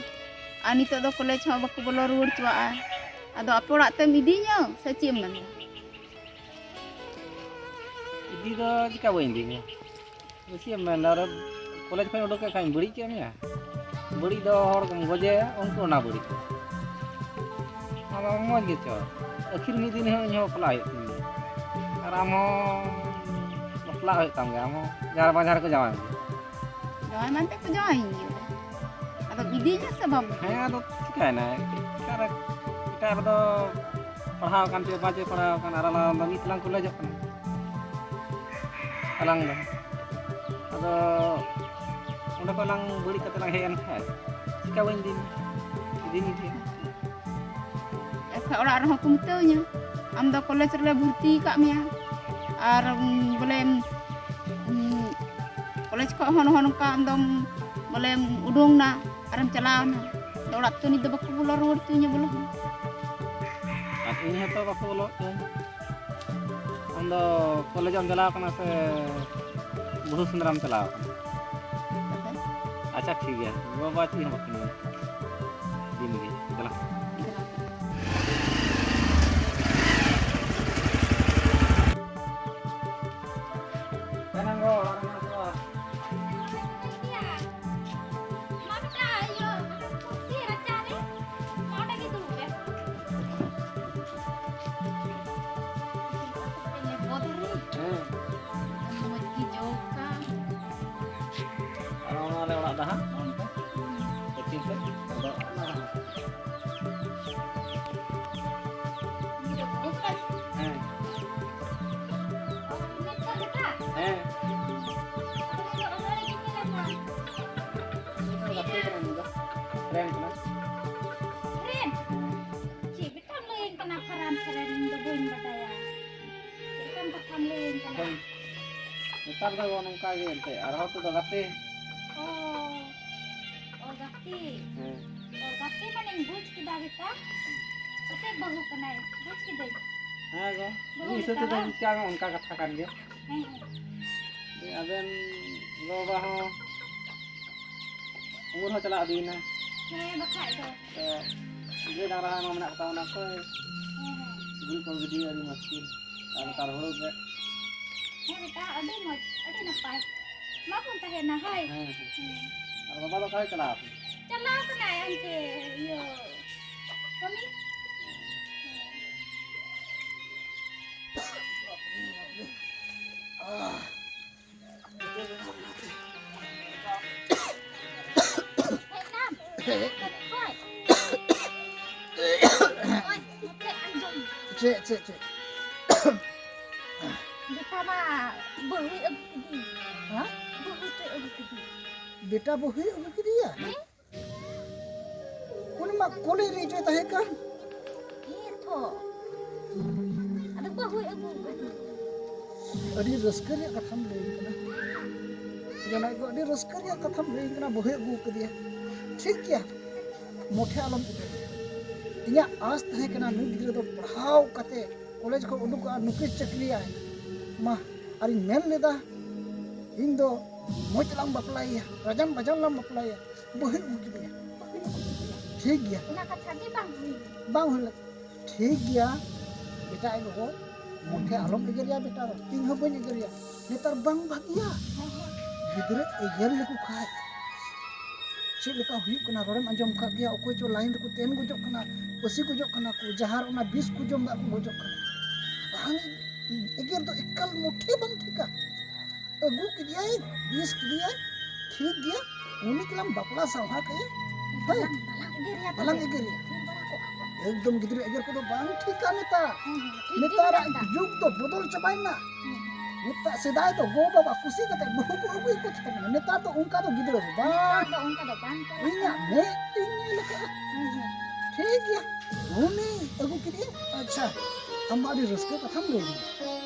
ᱟᱨ ᱱᱤᱛᱚᱜ ᱫᱚ ᱠᱚᱞᱮᱡᱽ ᱦᱚᱸ ᱵᱟᱠᱚ ᱵᱚᱞᱚ ᱨᱩᱣᱟᱹᱲ ᱦᱚᱪᱚᱣᱟᱜᱼᱟ᱾ ᱟᱫᱚ ᱟᱯᱮ ᱚᱲᱟᱜ ᱛᱮᱢ ᱤᱫᱤᱧᱟ ᱥᱮ ᱪᱮᱫ ᱮᱢ ᱢᱮᱱᱫᱟ? ᱤᱫᱤ ᱫᱚ ᱪᱮᱠᱟ ᱵᱟᱹᱧ ᱤᱫᱤ ᱢᱮᱭᱟ? ᱟᱫᱚ ᱪᱮᱫ ᱮᱢ ᱢᱮᱱᱫᱟ? ᱟᱨ ᱠᱚᱞᱮᱡᱽ ᱠᱷᱚᱱ ᱩᱰᱩᱠ ᱠᱮᱫ ᱠᱷᱟᱱ ᱵᱟᱹᱲᱤᱡ ᱠᱮᱫ ᱢᱮᱭᱟ? ᱵᱟᱹᱲᱤᱡ ᱫᱚ ᱦᱚᱲ ᱠᱚᱢ ᱜᱚᱡᱮᱭᱟ, ᱩᱱᱠᱩ ᱚᱱᱟ ᱵᱟᱹᱲᱤᱡ᱾ ᱟᱫᱚ ᱢᱚᱡᱽ ᱜᱮᱪᱚ, ᱟᱹᱠᱷᱤᱨ ᱢᱤᱫ ᱫᱤᱱ ᱦᱚᱸ ᱤᱧ ᱦᱚᱸ ᱵᱟᱯᱞᱟ ᱦᱩᱭᱩᱜ ᱛᱤᱧ ᱜᱮᱭᱟ᱾ ᱟᱨ ᱟᱢ ᱦᱚᱸ ᱵᱟᱯᱞᱟ ᱦᱩᱭᱩᱜ ᱛᱟᱢ ᱜᱮᱭᱟ, ᱟᱢ ᱦᱚᱸ ᱡᱟᱦᱟᱸ ᱵᱟᱝ ᱡᱟᱦᱟᱸ ᱨᱮᱠᱚ ᱡᱟᱶᱟᱭ ᱢᱮᱭᱟ᱾ ᱡᱟᱶᱟᱭ ᱢᱮᱱᱛᱮ ᱠᱚ ᱡᱟᱶᱟᱭᱤᱧ ᱜᱮᱭᱟ, ᱟᱫᱚ ᱤᱫᱤᱭᱤᱧᱟ ᱥᱮ ᱵᱟᱢ? ᱦᱮᱸ, ᱟᱫᱚ ᱪᱤᱠᱟᱹᱭᱮᱱᱟ? ᱮᱴᱟᱜ ᱨᱮ, ᱮᱴᱟᱜ ᱨᱮᱫᱚ ᱯᱟᱲᱦᱟᱣ ᱟᱠᱟᱱ ᱪᱮ ᱵᱟᱝ ᱪᱮ ᱯᱟᱲᱦᱟᱣ ᱟᱠᱟᱱ, ᱟᱨ ᱟᱞᱟᱝ ᱫᱚ ᱢᱤᱫ ᱛᱮᱞᱟᱝ ᱠᱚᱞᱮᱡᱚᱜ ᱠᱟᱱᱟ᱾ ᱟᱞᱟᱝ ᱫᱚ ᱟᱫᱚ ᱚᱸᱰᱮ ᱠᱷᱚᱱ ᱞᱟᱝ ᱵᱟᱹᱲᱤᱡ ᱠᱟᱛᱮ ᱞᱟᱝ ᱦᱮᱡ ᱮᱱ ᱠᱷᱟᱱ ᱪᱤᱠᱟ ᱵᱟᱹᱧ ᱤᱫᱤ ᱢᱮᱭᱟ? ᱤᱫᱤ ᱢᱮᱜᱮᱭᱟ᱾ ᱟᱪᱪᱷᱟ, ᱚᱲᱟᱜ ᱨᱮᱦᱚᱸ ᱠᱚ ᱢᱮᱛᱟᱹᱣᱧᱟ, ᱟᱢ ᱫᱚ ᱠᱚᱞᱮᱡᱽ ᱨᱮᱞᱮ ᱵᱷᱚᱨᱛᱤ ᱟᱠᱟᱫ ᱢᱮᱭᱟ, ᱟᱨ, ᱩᱢ, ᱵᱚᱞᱮ, ᱩᱢ, ᱠᱚᱞᱮᱡᱽ ᱠᱷᱚᱱ ᱦᱚᱸ ᱱᱚᱜᱼᱚ ᱱᱚᱝᱠᱟ ᱟᱢ ᱫᱚᱢ, ᱵᱚᱞᱮᱢ ᱩᱰᱩᱝ ᱱᱟ ᱟᱨᱮᱢ ᱪᱟᱞᱟᱣ ᱱᱟ, ᱟᱫᱚ ᱚᱲᱟᱜ ᱛᱮ ᱱᱤᱛ ᱫᱚ ᱵᱟᱠᱚ ᱵᱚᱞᱚ ᱨᱩᱣᱟᱹᱲ ᱦᱚᱪᱚᱧᱟ ᱵᱚᱞᱮ᱾ ᱟᱨ ᱤᱧ ᱦᱚᱸᱛᱚ ᱵᱟᱠᱚ ᱵᱚᱞᱚ ᱦᱚᱪᱚᱧᱟ᱾ ᱟᱢ ᱫᱚ ᱠᱚᱞᱮᱡᱽ ᱮᱢ ᱪᱟᱞᱟᱣ ᱠᱟᱱᱟ ᱥᱮ ᱵᱟᱹᱦᱩ ᱥᱮᱸᱫᱽᱨᱟᱢ ᱪᱟᱞᱟᱣ ᱠᱟᱱᱟ? ᱟᱪᱪᱷᱟ, ᱴᱷᱤᱠ ᱜᱮᱭᱟ, ᱜᱚ-ᱵᱟᱵᱟ ᱪᱮᱫ ᱦᱚᱸ ᱵᱟᱹᱠᱤᱱ ᱢᱮᱱᱟ᱾ ᱫᱤᱱ ᱜᱮ ᱪᱟᱞᱟᱜ᱾ ᱮᱱᱟᱝ ᱫᱚ ᱚᱲᱟᱜ ᱨᱮ ᱢᱮᱱᱟᱜ ᱠᱚᱣᱟ᱾ ᱢᱟ ᱵᱮᱴᱟ, ᱤᱭᱟᱹ, ᱠᱩᱨᱥᱤ ᱨᱟᱪᱟ ᱨᱮ, ᱢᱟ ᱚᱸᱰᱮ ᱜᱮ ᱫᱩᱲᱩᱵ ᱯᱮ᱾ ᱦᱮᱸ᱾ ᱢᱚᱡᱽ ᱜᱮ ᱡᱚ ᱠᱟᱱ᱾ ᱰᱟᱦᱟᱜ ᱱᱚᱜᱼᱚ ᱱᱚᱝᱠᱟ᱾ ᱯᱟᱹᱪᱷᱤᱢ ᱥᱮᱫ᱾ ᱟᱫᱚ ᱚᱱᱟ ᱦᱚᱸ᱾ ᱦᱮᱸ᱾ ᱦᱮᱸ᱾ ᱜᱟᱛᱮ ᱠᱟᱱᱟ ᱩᱱᱤ ᱫᱚ᱾ ᱯᱨᱮᱢ ᱠᱟᱱᱟ᱾ ᱯᱨᱮᱢ? ᱪᱮᱫ ᱵᱮᱴᱟᱢ ᱞᱟᱹᱭᱟᱹᱧ ᱠᱟᱱᱟ ᱯᱷᱟᱨᱟᱢ ᱯᱷᱟᱨᱟᱢ? ᱤᱧ ᱫᱚ ᱵᱟᱹᱧ ᱵᱟᱰᱟᱭᱟ᱾ ᱪᱮᱫ ᱞᱮᱠᱟᱱ ᱠᱟᱛᱷᱟᱢ ᱞᱟᱹᱭᱟᱹᱧ ᱠᱟᱱᱟ? ᱦᱳᱭ᱾ ᱱᱮᱛᱟᱨ ᱫᱚ ᱱᱚᱝᱠᱟ ᱜᱮ ᱮᱱᱛᱮ, ᱟᱨᱦᱚᱸ ᱛᱮᱫᱚ ᱜᱟᱛᱮ᱾ ᱚ, ᱚ, ᱜᱟᱛᱮ᱾ ᱦᱮᱸ᱾ ᱚ, ᱜᱟᱛᱮ ᱢᱟᱱᱮᱧ ᱵᱩᱡᱽ ᱠᱮᱫᱟ ᱵᱮᱴᱟ᱾ ᱯᱟᱥᱮᱡ ᱵᱟᱹᱦᱩ ᱠᱟᱱᱟᱭ, ᱵᱩᱡᱽ ᱠᱤᱫᱟᱹᱧ᱾ ᱦᱮᱸ ᱜᱚ, ᱵᱟᱹᱦᱩ ᱢᱤᱫ ᱦᱤᱥᱟᱹᱵ ᱞᱮᱠᱟ ᱛᱮᱫᱚ ᱵᱟᱝ? ᱵᱩᱡᱽ ᱠᱟᱜ ᱢᱮ, ᱚᱱᱠᱟ ᱠᱟᱛᱷᱟ ᱠᱟᱱ ᱜᱮᱭᱟ᱾ ᱦᱮᱸ, ᱦᱮᱸ᱾ ᱟᱵᱮᱱ ᱜᱚ-ᱵᱟᱵᱟ ᱦᱚᱸ ᱩᱢᱮᱨ ᱦᱚᱸ ᱪᱟᱞᱟᱣ ᱤᱫᱤᱭᱮᱱᱟ᱾ ᱦᱮᱸ, ᱵᱟᱠᱷᱟᱡ ᱫᱚ᱾ ᱛᱚ, ᱜᱟᱹᱭ ᱰᱟᱝᱨᱟ ᱦᱚᱸ ᱢᱮᱱᱟᱜ ᱠᱚᱛᱟ ᱵᱚᱱᱟ ᱚᱠᱚᱭ ᱦᱮᱸ, ᱦᱮᱸ᱾ ᱜᱩᱨᱤᱡ ᱠᱚ ᱜᱤᱰᱤᱭᱟ, ᱟᱹᱰᱤ ᱢᱩᱥᱠᱤᱞ᱾ ᱟᱨ ᱱᱮᱛᱟᱨ ᱦᱩᱲᱩ ᱜᱮ᱾ ᱦᱮᱸ ᱵᱮᱴᱟ, ᱟᱹᱰᱤ ᱢᱚᱡᱽ, ᱟᱹᱰᱤ ᱱᱟᱯᱟᱭ᱾ ᱢᱟ ᱵᱚᱱ ᱛᱟᱦᱮᱱᱟ, ᱦᱳᱭ᱾ ᱦᱮᱸ, ᱦᱮᱸ᱾ ᱦᱮᱸ᱾ ᱟᱨ ᱵᱟᱵᱟ ᱫᱚ ᱚᱠᱟᱭ ᱪᱟᱞᱟᱣ ᱟᱠᱟᱱᱟ? ᱪᱟᱞᱟᱣ ᱠᱟᱱᱟᱭ ᱦᱟᱱᱛᱮ, ᱤᱭᱟᱹ, ᱠᱟᱹᱢᱤ᱾ ᱦᱮᱡ ᱱᱟᱢ? ᱦᱮᱡ ᱠᱟᱛᱮ ᱠᱷᱚᱡ? ᱚᱭ, ᱱᱚᱛᱮ ᱟᱸᱡᱚᱢ᱾ ᱪᱮᱫ, ᱪᱮᱫ, ᱪᱮᱫ? ᱵᱮᱴᱟ ᱢᱟ ᱵᱟᱹᱦᱩᱭ ᱟᱹᱜᱩ ᱠᱮᱫᱮ᱾ ᱦᱮᱸ? ᱵᱟᱹᱦᱩ ᱛᱮ ᱟᱹᱜᱩ ᱠᱮᱫᱮ᱾ ᱵᱮᱴᱟ ᱵᱟᱹᱦᱩᱭ ᱟᱹᱜᱩ ᱠᱮᱫᱮᱭᱟ? ᱦᱮᱸ? ᱩᱱᱤ ᱢᱟ ᱠᱚᱞᱮᱡᱽ ᱨᱮ ᱪᱚᱭ ᱛᱟᱦᱮᱸ ᱠᱟᱱ᱾ ᱦᱮᱸ ᱛᱚ᱾ ᱟᱫᱚ ᱵᱟᱹᱦᱩᱭ ᱟᱹᱜᱩ ᱠᱟᱫᱮ᱾ ᱟᱹᱰᱤ ᱨᱟᱹᱥᱠᱟᱹ ᱨᱮᱭᱟᱜ ᱠᱟᱛᱷᱟᱢ ᱞᱟᱹᱭ ᱠᱟᱱᱟ᱾ ᱡᱟᱱᱟᱭ ᱠᱚ, ᱟᱹᱰᱤ ᱨᱟᱹᱥᱠᱟᱹ ᱨᱮᱭᱟᱜ ᱠᱟᱛᱷᱟᱢ ᱞᱟᱹᱭ ᱠᱟᱱᱟ, ᱵᱟᱹᱦᱩᱭ ᱟᱹᱜᱩ ᱠᱟᱫᱮᱭᱟ᱾ ᱴᱷᱤᱠ ᱜᱮᱭᱟ, ᱢᱚᱴᱷᱮ ᱟᱞᱚᱢ ᱮᱜᱮᱨ᱾ ᱤᱧᱟᱹᱜ ᱟᱸᱥ ᱛᱟᱦᱮᱸ ᱠᱟᱱᱟ ᱱᱩᱭ ᱜᱤᱫᱽᱨᱟᱹ ᱫᱚ ᱯᱟᱲᱦᱟᱣ ᱠᱟᱛᱮ ᱠᱚᱞᱮᱡᱽ ᱠᱷᱚᱱ ᱩᱰᱩᱠᱚᱜᱼᱟ, ᱱᱩᱠᱨᱤ ᱪᱟᱹᱠᱨᱤᱭᱟᱭ᱾ ᱢᱟ, ᱟᱨᱤᱧ ᱢᱮᱱ ᱞᱮᱫᱟ, ᱤᱧ ᱫᱚ ᱢᱚᱡᱽ ᱛᱮᱞᱟᱝ ᱵᱟᱯᱞᱟᱭᱮᱭᱟ, ᱨᱟᱡᱟᱱ ᱵᱟᱡᱟᱱ ᱞᱟᱝ ᱵᱟᱯᱞᱟᱭᱮᱭᱟ, ᱵᱟᱹᱦᱩᱭ ᱟᱹᱜᱩ ᱠᱮᱫᱮᱭᱟ᱾ ᱴᱷᱤᱠ ᱜᱮᱭᱟ᱾ ᱚᱱᱟ ᱠᱟᱛᱷᱟ ᱜᱮ ᱵᱟᱝ ᱦᱩᱭ᱾ ᱵᱟᱝ ᱦᱩᱭ ᱞᱮᱱᱟ᱾ ᱴᱷᱤᱠ ᱜᱮᱭᱟ, ᱵᱮᱴᱟ ᱟᱡ ᱜᱚᱜᱚ, ᱢᱚᱴᱷᱮ ᱟᱞᱚᱢ ᱮᱜᱮᱨᱮᱭᱟ ᱵᱮᱴᱟ ᱫᱚ, ᱤᱧ ᱦᱚᱸ ᱵᱟᱹᱧ ᱮᱜᱮᱨᱮᱭᱟ᱾ ᱱᱮᱛᱟᱨ ᱵᱟᱝ ᱵᱷᱟᱹᱜᱤᱭᱟ᱾ ᱜᱤᱫᱽᱨᱟᱹ ᱮᱜᱮᱨ ᱞᱮᱠᱚ ᱠᱷᱟᱡ ᱪᱮᱫ ᱞᱮᱠᱟ ᱦᱩᱭᱩᱜ ᱠᱟᱱᱟ, ᱨᱚᱲᱮᱢ ᱟᱸᱡᱚᱢ ᱠᱟᱜ ᱜᱮᱭᱟ, ᱚᱠᱚᱭ ᱪᱚ ᱞᱟᱭᱤᱱ ᱨᱮᱠᱚ ᱛᱮᱱ ᱜᱚᱡᱚᱜ ᱠᱟᱱᱟ, ᱯᱟᱹᱥᱤ ᱜᱚᱡᱚᱜ ᱠᱟᱱᱟ ᱠᱚ, ᱡᱟᱦᱟᱸ ᱨᱮ ᱚᱱᱟ ᱵᱤᱥ ᱠᱚ ᱡᱚᱢ ᱫᱟ ᱠᱚ ᱜᱚᱡᱚᱜ ᱠᱟᱱᱟ᱾ ᱵᱟᱝ, ᱮᱜᱮᱨ ᱫᱚ ᱮᱠᱟᱞ ᱢᱚᱴᱷᱮ ᱵᱟᱝ ᱴᱷᱤᱠᱟ᱾ ᱟᱹᱜᱩ ᱠᱮᱫᱮᱭᱟᱭ, ᱵᱤᱥ ᱠᱮᱫᱮᱭᱟᱭ, ᱴᱷᱤᱠ ᱜᱮᱭᱟ, ᱩᱱᱤ ᱜᱮᱞᱟᱝ ᱵᱟᱯᱞᱟ ᱥᱟᱶᱦᱟ ᱠᱟᱭᱟ᱾ ᱦᱳᱭ᱾ ᱵᱟᱞᱟᱝ ᱮᱜᱮᱨᱮᱭᱟ ᱛᱚᱵᱮ᱾ ᱵᱟᱞᱟᱝ ᱮᱜᱮᱨᱮᱭᱟ᱾ ᱮᱠᱫᱚᱢ ᱜᱤᱫᱽᱨᱟᱹ ᱮᱜᱮᱨ ᱠᱚᱫᱚ ᱵᱟᱝ ᱴᱷᱤᱠᱟ ᱱᱮᱛᱟᱨ᱾ ᱦᱮᱸ, ᱦᱮᱸ, ᱴᱷᱤᱠ ᱜᱮ ᱱᱮᱛᱟᱨᱟᱜ ᱢᱮᱱᱟᱜ ᱮᱫᱟ᱾ ᱡᱩᱜᱽ ᱫᱚ ᱵᱚᱫᱚᱞ ᱪᱟᱵᱟᱭᱮᱱᱟ᱾ ᱦᱮᱸ, ᱦᱮᱸ᱾ ᱱᱮᱛᱟᱨ, ᱥᱮᱫᱟᱭ ᱫᱚ ᱜᱚ ᱵᱟᱵᱟ ᱠᱩᱥᱤ ᱠᱟᱛᱮ ᱵᱟᱹᱦᱩ ᱠᱚ ᱟᱹᱜᱩᱭᱮᱫ ᱠᱚ ᱛᱟᱦᱮᱸ ᱠᱟᱱᱟ᱾ ᱱᱮᱛᱟᱨ ᱫᱚ ᱚᱱᱠᱟ ᱫᱚ ᱜᱤᱫᱽᱨᱟᱹ ᱫᱚ ᱵᱟᱝ᱾ ᱱᱮᱛᱟᱨ ᱫᱚ ᱚᱱᱠᱟ ᱫᱚ ᱵᱟᱝ ᱪᱟᱞᱟᱜ ᱤᱧᱟᱹᱜ ᱠᱟᱱᱟ᱾ ᱢᱮᱫ ᱛᱤᱧ ᱧᱮᱞ ᱟᱠᱟᱫᱼᱟ᱾ ᱦᱮᱸ, ᱦᱮᱸ᱾ ᱴᱷᱤᱠ ᱜᱮᱭᱟ᱾ ᱩᱱᱤ ᱟᱹᱜᱩ ᱠᱮᱫᱮᱭᱟ᱾ ᱟᱪᱪᱷᱟ, ᱟᱢ ᱢᱟ ᱟᱹᱰᱤ ᱨᱟᱹᱥᱠᱟᱹ ᱠᱟᱛᱷᱟᱢ ᱞᱟᱹᱭ ᱠᱮᱫᱟ᱾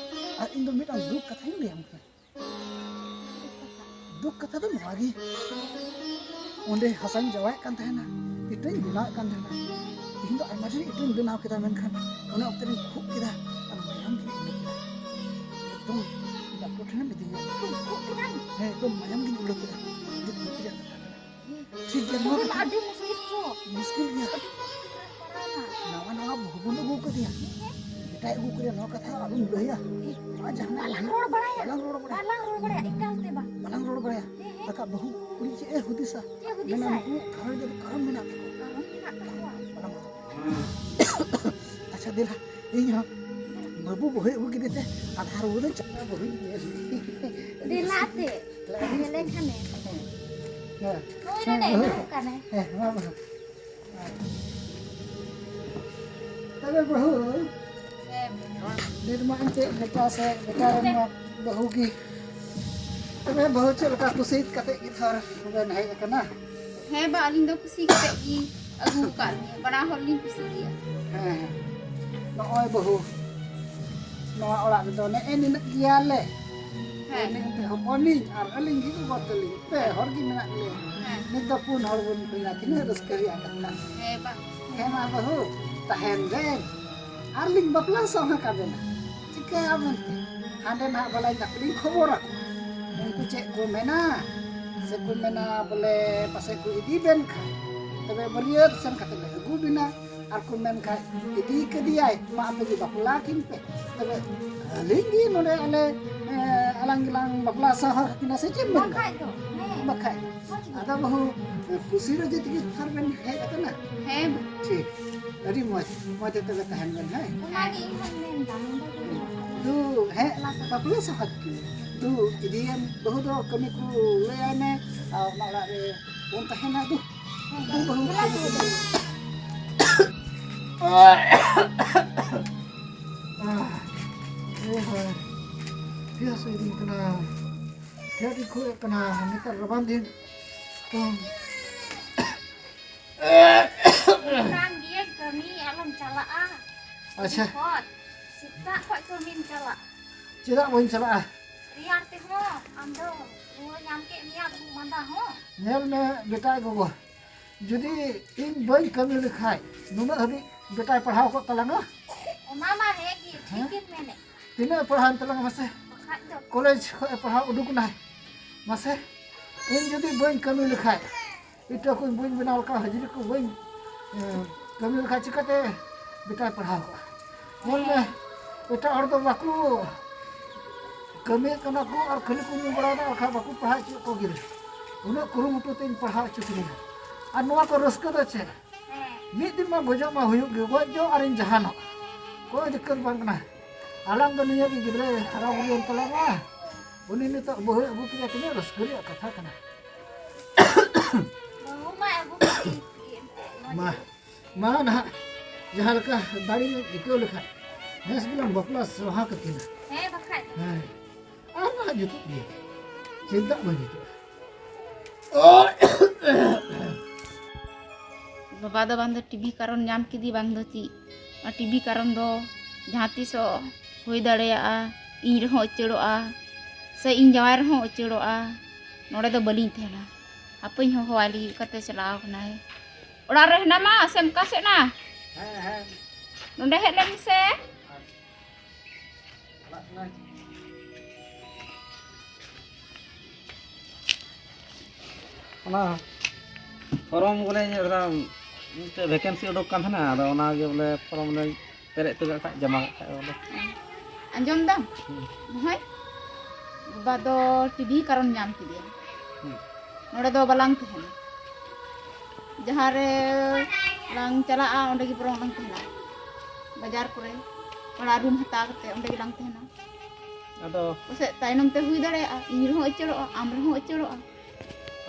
ᱟᱨ ᱤᱧ ᱫᱚ ᱢᱤᱫᱴᱟᱝ ᱫᱩᱠ ᱠᱟᱛᱷᱟᱧ ᱞᱟᱹᱭᱟᱢ ᱠᱟᱱᱟ᱾ ᱫᱩᱠ ᱠᱟᱛᱷᱟ ᱫᱚ ᱱᱚᱣᱟ ᱜᱮ, ᱚᱸᱰᱮ ᱦᱟᱥᱟᱧ ᱡᱟᱣᱟᱭᱮᱫ ᱠᱟᱱ ᱛᱟᱦᱮᱱᱟ, ᱤᱴᱟᱹᱧ ᱵᱮᱱᱟᱣᱮᱫ ᱠᱟᱱ ᱛᱟᱦᱮᱱᱟ᱾ ᱤᱧ ᱫᱚ ᱟᱭᱢᱟ ᱰᱷᱮᱨ ᱤᱴᱟᱹᱧ ᱵᱮᱱᱟᱣ ᱠᱮᱫᱟ, ᱢᱮᱱᱠᱷᱟᱱ ᱚᱱᱟ ᱚᱠᱛᱮ ᱨᱤᱧ ᱠᱷᱩᱜ ᱠᱮᱫᱟ ᱟᱨ ᱢᱟᱭᱟᱢ ᱜᱤᱧ ᱩᱰᱩᱠ ᱠᱮᱫᱟ᱾ ᱮᱠᱫᱚᱢ ᱰᱟᱠᱛᱚᱨ ᱴᱷᱮᱱᱮᱢ ᱤᱫᱤᱧᱟ᱾ ᱠᱷᱩᱜ ᱠᱮᱫᱟᱢ? ᱦᱮᱸ, ᱮᱠᱫᱚᱢ ᱢᱟᱭᱟᱢ ᱜᱤᱧ ᱩᱰᱩᱠ ᱠᱮᱫᱟ᱾ ᱟᱹᱰᱤ ᱫᱩᱠ ᱨᱮᱭᱟᱜ ᱠᱟᱛᱷᱟ ᱠᱟᱱᱟ᱾ ᱴᱷᱤᱠ ᱜᱮᱭᱟ, ᱱᱚᱣᱟ ᱛᱚᱵᱮ ᱢᱟ ᱠᱟᱛᱷᱟ ᱟᱹᱰᱤ ᱢᱩᱥᱠᱤᱞ ᱪᱚ᱾ ᱢᱩᱥᱠᱤᱞ ᱜᱮᱭᱟ᱾ ᱟᱹᱰᱤ ᱢᱩᱥᱠᱤᱞ ᱨᱮᱢ ᱯᱟᱲᱟᱣᱱᱟ᱾ ᱱᱟᱣᱟ ᱱᱟᱣᱟ ᱵᱟᱹᱦᱩ ᱵᱚᱱ ᱟᱹᱜᱩ ᱠᱟᱫᱮᱭᱟ᱾ ᱦᱮᱸ, ᱦᱮᱸ᱾ ᱮᱴᱟᱜ ᱟᱹᱜᱩ ᱠᱟᱫᱮᱭᱟ, ᱱᱚᱣᱟ ᱠᱟᱛᱷᱟ ᱟᱞᱚᱢ ᱞᱟᱹᱭᱟ᱾ ᱦᱮᱸ᱾ ᱱᱚᱣᱟ ᱡᱟᱦᱟᱱᱟᱜ ᱵᱟᱞᱟᱝ ᱞᱟᱹᱭ ᱨᱚᱲ ᱵᱟᱲᱟᱭᱟ᱾ ᱵᱟᱞᱟᱝ ᱨᱚᱲ ᱵᱟᱲᱟᱭᱟ᱾ ᱵᱟᱞᱟᱝ ᱨᱚᱲ ᱵᱟᱲᱟᱭᱟ, ᱮᱠᱟᱞ ᱛᱮ ᱵᱟᱝ᱾ ᱵᱟᱞᱟᱝ ᱨᱚᱲ ᱵᱟᱲᱟᱭᱟ᱾ ᱦᱮᱸ, ᱦᱮᱸ᱾ ᱵᱟᱠᱷᱟᱡ ᱵᱟᱹᱦᱩ ᱠᱩᱲᱤ ᱪᱮᱫ ᱮ ᱦᱩᱫᱤᱥᱟ? ᱪᱮᱫ ᱮ ᱦᱩᱫᱤᱥᱟ? ᱢᱮᱱᱟ, ᱱᱩᱠᱩ ᱜᱷᱟᱨᱚᱸᱡᱽ ᱨᱮ ᱠᱟᱨᱚᱱ ᱢᱮᱱᱟᱜ ᱛᱟᱠᱚᱣᱟ᱾ ᱠᱟᱨᱚᱱ ᱢᱮᱱᱟᱜ ᱛᱟᱠᱚᱣᱟ᱾ ᱵᱟᱞᱟᱝ ᱨᱚᱲ᱾ ᱟᱪᱪᱷᱟ, ᱫᱮᱞᱟ, ᱤᱧ ᱦᱚᱸ ᱵᱟᱹᱵᱩ ᱵᱟᱹᱦᱩᱭ ᱟᱹᱜᱩ ᱠᱮᱫᱮ ᱛᱮ ᱟᱫᱷᱟ ᱨᱩᱣᱟᱹᱲ ᱫᱚᱧ ᱪᱟᱞᱟᱜᱼᱟ, ᱵᱟᱹᱦᱩᱧ ᱧᱮᱞ᱾ ᱫᱮᱞᱟ ᱛᱮ᱾ ᱧᱮᱞᱮ ᱠᱷᱟᱱᱮ᱾ ᱦᱮᱸ᱾ ᱱᱩᱭ ᱱᱚᱰᱮ ᱫᱩᱲᱩᱵ ᱠᱟᱱᱟᱭ᱾ ᱦᱮᱸ, ᱢᱟ ᱵᱟᱹᱦᱩ᱾ ᱛᱚᱵᱮ ᱵᱟᱹᱦᱩ, ᱦᱮᱸ᱾ ᱱᱤᱛ ᱢᱟ ᱮᱱᱛᱮᱫ ᱵᱮᱴᱟ ᱥᱮ ᱵᱮᱴᱟ ᱨᱮᱱ ᱢᱟ ᱵᱟᱹᱦᱩ ᱜᱮ᱾ ᱛᱚᱵᱮ ᱵᱟᱹᱦᱩ, ᱪᱮᱫ ᱞᱮᱠᱟ ᱠᱩᱥᱤ ᱠᱟᱛᱮ ᱜᱮ ᱛᱷᱚᱨ ᱵᱮᱱ ᱦᱮᱡ ᱟᱠᱟᱱᱟ? ᱦᱮᱸ ᱵᱟ, ᱟᱹᱞᱤᱧ ᱫᱚ ᱠᱩᱥᱤ ᱠᱟᱛᱮ ᱜᱮ ᱟᱹᱜᱩ ᱟᱠᱟᱫ ᱞᱤᱧᱟᱹ, ᱵᱟᱱᱟ ᱦᱚᱲ ᱞᱤᱧ ᱠᱩᱥᱤ ᱜᱮᱭᱟ᱾ ᱦᱮᱸ, ᱦᱮᱸ᱾ ᱱᱚᱜᱼᱚᱭ ᱵᱟᱹᱦᱩ, ᱱᱚᱣᱟ ᱚᱲᱟᱜ ᱨᱮᱫᱚ ᱱᱮᱜᱼᱮ ᱱᱤᱱᱟᱹᱜ ᱜᱮᱭᱟᱞᱮ᱾ ᱦᱮᱸ᱾ ᱩᱱᱤ ᱦᱚᱯᱚᱱᱤᱧ ᱟᱨ ᱟᱹᱞᱤᱧ ᱜᱮ ᱜᱚᱜᱚ ᱛᱟᱹᱞᱤᱧ, ᱯᱮ ᱦᱚᱲ ᱜᱮ ᱢᱮᱱᱟᱜ ᱞᱮᱭᱟ᱾ ᱦᱮᱸ᱾ ᱱᱤᱛ ᱫᱚ ᱯᱩᱱ ᱦᱚᱲ ᱵᱚᱱ ᱦᱩᱭᱱᱟ, ᱛᱤᱱᱟᱹᱜ ᱨᱟᱹᱥᱠᱟᱹ ᱨᱮᱭᱟᱜ ᱠᱟᱛᱷᱟ᱾ ᱦᱮᱸ ᱵᱟ᱾ ᱦᱮᱸ ᱢᱟ ᱵᱟᱹᱦᱩ, ᱛᱟᱦᱮᱱ ᱵᱮᱱ᱾ ᱟᱨ ᱞᱤᱧ ᱵᱟᱯᱞᱟ ᱥᱟᱶᱦᱟ ᱠᱟᱵᱮᱱᱟ᱾ ᱪᱤᱠᱟᱹᱭᱟ ᱢᱮᱱᱛᱮ ᱦᱟᱸᱰᱮ ᱱᱟᱦᱟᱜ ᱵᱟᱞᱟᱭ ᱛᱟᱠᱚ ᱞᱤᱧ ᱠᱷᱚᱵᱚᱨ ᱟᱠᱚᱣᱟ᱾ ᱩᱱᱠᱩ ᱪᱮᱫ ᱠᱚ ᱢᱮᱱᱟ, ᱥᱮ ᱠᱚ ᱢᱮᱱᱟ ᱵᱚᱞᱮ ᱯᱟᱥᱮᱡ ᱠᱚ ᱤᱫᱤ ᱵᱮᱱ ᱠᱷᱟᱱ, ᱛᱚᱵᱮ ᱵᱟᱹᱨᱭᱟᱹᱛ ᱥᱮᱱ ᱠᱟᱛᱮ ᱞᱮ ᱟᱹᱜᱩ ᱵᱮᱱᱟ᱾ ᱟᱨ ᱠᱚ ᱢᱮᱱ ᱠᱷᱟᱡ, "ᱤᱫᱤ ᱠᱟᱫᱮᱭᱟᱭ, ᱢᱟ ᱟᱯᱮ ᱜᱮ ᱵᱟᱯᱞᱟ ᱠᱤᱱ ᱯᱮ᱾" ᱛᱚᱵᱮ ᱟᱹᱞᱤᱧ ᱜᱮ ᱱᱚᱰᱮ ᱟᱞᱮ, ᱮ, ᱟᱞᱟᱝ ᱜᱮᱞᱟᱝ ᱵᱟᱯᱞᱟ ᱥᱟᱦᱟ ᱠᱤᱱᱟ, ᱥᱮ ᱪᱮᱫ ᱮᱢ ᱢᱮᱱᱫᱟ? ᱵᱟᱠᱷᱟᱡ ᱫᱚ, ᱦᱮᱸ᱾ ᱵᱟᱠᱷᱟᱡ ᱫᱚ᱾ ᱢᱚᱡᱽ ᱜᱮ᱾ ᱟᱫᱚ ᱵᱟᱹᱦᱩ, ᱠᱩᱥᱤ ᱨᱟᱹᱡᱤ ᱛᱮᱜᱮ ᱛᱷᱟᱨ ᱵᱮᱱ ᱦᱮᱡ ᱟᱠᱟᱱᱟ? ᱦᱮᱸ᱾ ᱴᱷᱤᱠ, ᱟᱹᱰᱤ ᱢᱚᱡᱽ, ᱢᱚᱡᱽ ᱛᱮ ᱛᱚᱵᱮ ᱛᱟᱦᱮᱱ ᱵᱮᱱ, ᱦᱮᱸ? ᱚᱱᱟᱜᱮ ᱤᱧ ᱦᱚᱸᱧ ᱢᱮᱱᱫᱟ, ᱱᱚᱰᱮ ᱜᱮ ᱫᱩ, ᱦᱮᱸ, ᱵᱟᱯᱞᱟ ᱥᱟᱦᱟ᱾ ᱵᱟᱯᱞᱟ ᱥᱟᱦᱟ ᱠᱤᱱ᱾ ᱫᱩ ᱤᱫᱤᱭᱮᱢ ᱵᱟᱹᱦᱩ ᱫᱚ ᱠᱟᱹᱢᱤ ᱠᱚ ᱞᱟᱹᱭᱟᱭ ᱢᱮ, ᱟᱨ ᱚᱱᱟ ᱚᱲᱟᱜ ᱨᱮ ᱵᱚᱱ ᱛᱟᱦᱮᱱᱟ ᱫᱩ᱾ ᱵᱟᱹᱦᱩ ᱠᱟᱹᱢᱤ ᱠᱚ ᱞᱟᱹᱭ᱾ ᱮ ᱦᱳᱭ, ᱯᱤᱭᱟᱥ ᱤᱫᱤᱧ ᱠᱟᱱᱟ, ᱯᱷᱮᱰ ᱤᱧ ᱠᱷᱩᱜ ᱮᱫ ᱠᱟᱱᱟ ᱱᱮᱛᱟᱨ ᱨᱟᱵᱟᱝ ᱫᱤᱱ᱾ ᱛᱚ, ᱠᱟᱱ ᱜᱤᱭᱟᱹᱧ, ᱠᱟᱹᱢᱤ ᱟᱞᱚᱢ ᱪᱟᱞᱟᱜᱼᱟ᱾ ᱟᱪᱪᱷᱟ᱾ ᱠᱷᱚᱡ, ᱥᱮᱛᱟᱜ ᱠᱷᱚᱡ ᱠᱟᱹᱢᱤᱢ ᱪᱟᱞᱟᱜ᱾ ᱪᱮᱫᱟᱜ ᱵᱟᱹᱧ ᱪᱟᱞᱟᱜᱼᱟ? ᱨᱮᱭᱟᱲ ᱛᱮᱦᱚᱸ ᱟᱢ ᱫᱚ ᱨᱩᱣᱟᱹ ᱧᱟᱢ ᱠᱮᱫ ᱢᱮᱭᱟ, ᱠᱷᱩᱜ ᱢᱟᱸᱫᱟ ᱦᱚᱸ᱾ ᱧᱮᱞ ᱢᱮ ᱵᱮᱴᱟ ᱜᱚᱜᱚ, ᱡᱩᱫᱤ ᱤᱧ ᱵᱟᱹᱧ ᱠᱟᱹᱢᱤ ᱞᱮᱠᱷᱟᱡ ᱱᱩᱱᱟᱹᱜ ᱦᱟᱹᱵᱤᱡ ᱵᱮᱴᱟᱭ ᱯᱟᱲᱦᱟᱣ ᱠᱚᱜ ᱛᱟᱞᱟᱝᱟ? ᱚᱱᱟ ᱢᱟ ᱦᱮᱸ ᱜᱮ, ᱦᱮᱸ? ᱴᱷᱤᱠ ᱜᱮᱢ ᱢᱮᱱᱮᱫ᱾ ᱛᱤᱱᱟᱹᱜ ᱮ ᱯᱟᱲᱦᱟᱣᱮᱱ ᱛᱟᱞᱟᱝᱟ ᱢᱟᱥᱮ? ᱵᱟᱠᱷᱟᱡ ᱫᱚ᱾ ᱠᱚᱞᱮᱡᱽ ᱠᱷᱚᱡ ᱮ ᱯᱟᱲᱦᱟᱣ ᱩᱰᱩᱠ ᱮᱱᱟᱭ᱾ ᱢᱟᱥᱮ, ᱤᱧ ᱡᱩᱫᱤ ᱵᱟᱹᱧ ᱠᱟᱹᱢᱤ ᱞᱮᱠᱷᱟᱡ, ᱤᱴᱟᱹ ᱠᱚ ᱵᱟᱹᱧ ᱵᱮᱱᱟᱣ ᱞᱮᱠᱷᱟᱱ, ᱦᱟᱹᱡᱨᱤ ᱠᱚ ᱵᱟᱹᱧ, ᱮ, ᱠᱟᱹᱢᱤ ᱞᱮᱠᱷᱟᱱ ᱪᱤᱠᱟᱹᱛᱮ ᱵᱮᱴᱟᱭ ᱯᱟᱲᱦᱟᱣ ᱠᱚᱜᱼᱟ? ᱧᱮᱞ ᱢᱮ, ᱮᱴᱟᱜ ᱦᱚᱲ ᱫᱚ ᱵᱟᱠᱚ ᱠᱟᱹᱢᱤᱭᱮᱫ ᱠᱟᱱᱟ ᱠᱚ ᱟᱨ ᱠᱷᱟᱹᱞᱤ ᱠᱚ ᱧᱩ ᱵᱟᱲᱟᱭᱮᱫᱟ, ᱟᱨ ᱵᱟᱠᱚ ᱯᱟᱲᱦᱟᱣ ᱦᱚᱪᱚᱭᱮᱫ ᱠᱚ ᱜᱤᱫᱽᱨᱟᱹ᱾ ᱩᱱᱟᱹᱜ ᱠᱩᱨᱩᱢᱩᱴᱩ ᱛᱮᱧ ᱯᱟᱲᱦᱟᱣ ᱦᱚᱪᱚ ᱠᱤᱫᱤᱧᱟ᱾ ᱟᱨ ᱱᱚᱣᱟ ᱠᱚ ᱨᱟᱹᱥᱠᱟᱹ ᱫᱚ ᱪᱮᱫ? ᱢᱤᱫ ᱫᱤᱱ ᱢᱟ ᱜᱚᱡᱚᱜ ᱢᱟ ᱦᱩᱭᱩᱜ ᱜᱮ, ᱜᱚᱡ ᱡᱚᱜ ᱟᱨᱤᱧ ᱡᱟᱦᱟᱱᱚᱜ, ᱠᱳᱭ ᱫᱤᱠᱠᱟᱹᱛ ᱵᱟᱝ ᱠᱟᱱᱟ᱾ ᱟᱞᱟᱝ ᱫᱚ ᱱᱤᱭᱟᱹ ᱜᱮ ᱜᱤᱫᱽᱨᱟᱹᱭ ᱦᱟᱨᱟ ᱵᱩᱨᱩᱭᱮᱱ ᱛᱟᱞᱟᱝᱟ, ᱩᱱᱤ ᱱᱤᱛᱚᱜ ᱵᱟᱹᱦᱩᱭ ᱟᱹᱜᱩ ᱠᱮᱫᱮᱭᱟ, ᱛᱤᱱᱟᱹᱜ ᱨᱟᱹᱥᱠᱟᱹ ᱨᱮᱭᱟᱜ ᱠᱟᱛᱷᱟ ᱠᱟᱱᱟ᱾ ᱵᱟᱹᱦᱩ ᱢᱟ ᱟᱹᱜᱩ ᱠᱮᱫᱮ ᱜᱮ ᱮᱱᱛᱮᱫ, ᱢᱚᱡᱽ ᱢᱟ, ᱜᱮ᱾ ᱢᱟ ᱱᱟᱦᱟᱜ ᱡᱟᱦᱟᱸ ᱞᱮᱠᱟ ᱫᱟᱲᱮ ᱞᱮ ᱟᱹᱭᱠᱟᱹᱣ ᱞᱮᱠᱷᱟᱱ ᱱᱮᱥ ᱜᱮᱞᱟᱝ ᱵᱟᱯᱞᱟ ᱥᱚᱦᱟ ᱠᱟᱹᱠᱤᱱᱟ᱾ ᱦᱮᱸ ᱵᱟᱠᱷᱟᱡ ᱫᱚ᱾ ᱦᱮᱸ, ᱟᱨ ᱱᱟᱦᱟᱜ ᱡᱩᱛᱩᱜ ᱜᱮᱭᱟ, ᱪᱮᱫᱟᱜ ᱵᱟᱝ ᱡᱩᱛᱩᱜᱼᱟ? ᱵᱟᱵᱟ ᱫᱚ ᱵᱟᱝ ᱫᱚ ᱴᱤᱵᱷᱤ ᱠᱟᱨᱚᱱ ᱧᱟᱢ ᱠᱮᱫᱮ, ᱵᱟᱝ ᱫᱚ ᱪᱮᱫ, ᱚᱱᱟ ᱴᱤᱵᱷᱤ ᱠᱟᱨᱚᱱ ᱫᱚ ᱡᱟᱦᱟᱸ ᱛᱤᱥᱚᱜ ᱦᱩᱭ ᱫᱟᱲᱮᱭᱟᱜᱼᱟ, ᱤᱧ ᱨᱮᱦᱚᱸ ᱩᱪᱟᱹᱲᱚᱜᱼᱟ, ᱥᱮ ᱤᱧ ᱡᱟᱶᱟᱭ ᱨᱮᱦᱚᱸ ᱩᱪᱟᱹᱲᱚᱜᱼᱟ᱾ ᱱᱚᱰᱮ ᱫᱚ ᱵᱟᱹᱞᱤᱧ ᱛᱟᱦᱮᱱᱟ, ᱦᱟᱯᱮᱧ ᱦᱚᱦᱚᱣᱟᱭ ᱞᱮᱜᱮ, ᱚᱠᱟᱛᱮ ᱪᱟᱞᱟᱣ ᱠᱟᱱᱟᱭ? ᱚᱲᱟᱜ ᱨᱮ ᱦᱮᱱᱟᱢᱟ ᱥᱮᱢ ᱚᱠᱟ ᱥᱮᱫ ᱱᱟ? ᱦᱮᱸ, ᱦᱮᱸ᱾ ᱱᱚᱰᱮ ᱦᱮᱡ ᱞᱮᱱ ᱢᱮᱥᱮ᱾ ᱚᱱᱟ ᱯᱷᱚᱨᱚᱢ ᱵᱚᱞᱮ ᱤᱧᱟᱹᱜ ᱛᱷᱚᱲᱟ ᱢᱤᱫᱴᱮᱡ ᱵᱷᱮᱠᱮᱱᱥᱤ ᱩᱰᱩᱠ ᱠᱟᱱ ᱛᱟᱦᱮᱱᱟ, ᱟᱫᱚ ᱚᱱᱟᱜᱮ ᱵᱚᱞᱮ ᱯᱷᱚᱨᱚᱢ ᱞᱮ ᱯᱮᱨᱮᱡ ᱛᱩᱫ ᱠᱟᱜ ᱠᱷᱟᱡ, ᱡᱚᱢᱟ ᱠᱟᱜ ᱠᱷᱟᱡ ᱵᱚᱞᱮ᱾ ᱟᱸᱡᱚᱢ ᱫᱟᱢ? ᱦᱩᱸ᱾ ᱦᱳᱭ᱾ ᱵᱟᱵᱟ ᱫᱚ ᱴᱤᱵᱷᱤ ᱠᱟᱨᱚᱱ ᱧᱟᱢ ᱠᱮᱫᱮᱭᱟ᱾ ᱦᱩᱸ᱾ ᱱᱚᱰᱮ ᱫᱚ ᱵᱟᱞᱟᱝ ᱛᱟᱦᱮᱱᱟ᱾ ᱡᱟᱦᱟᱸ ᱨᱮ ᱞᱟᱝ ᱪᱟᱞᱟᱜᱼᱟ, ᱚᱸᱰᱮ ᱜᱮ ᱵᱚᱨᱚᱝ ᱞᱟᱝ ᱛᱟᱦᱮᱱᱟ᱾ ᱵᱟᱡᱟᱨ ᱠᱚᱨᱮ ᱚᱲᱟᱜ ᱨᱩᱢ ᱦᱟᱛᱟᱣ ᱠᱟᱛᱮ ᱚᱸᱰᱮ ᱜᱮᱞᱟᱝ ᱛᱟᱦᱮᱱᱟ᱾ ᱟᱫᱚ ᱯᱟᱥᱮᱡ ᱛᱟᱭᱱᱚᱢ ᱛᱮ ᱦᱩᱭ ᱫᱟᱲᱮᱭᱟᱜᱼᱟ, ᱤᱧ ᱨᱮᱦᱚᱸ ᱟᱹᱪᱩᱨᱚᱜᱼᱟ, ᱟᱢ ᱨᱮᱦᱚᱸ ᱟᱹᱪᱩᱨᱚᱜᱼᱟ᱾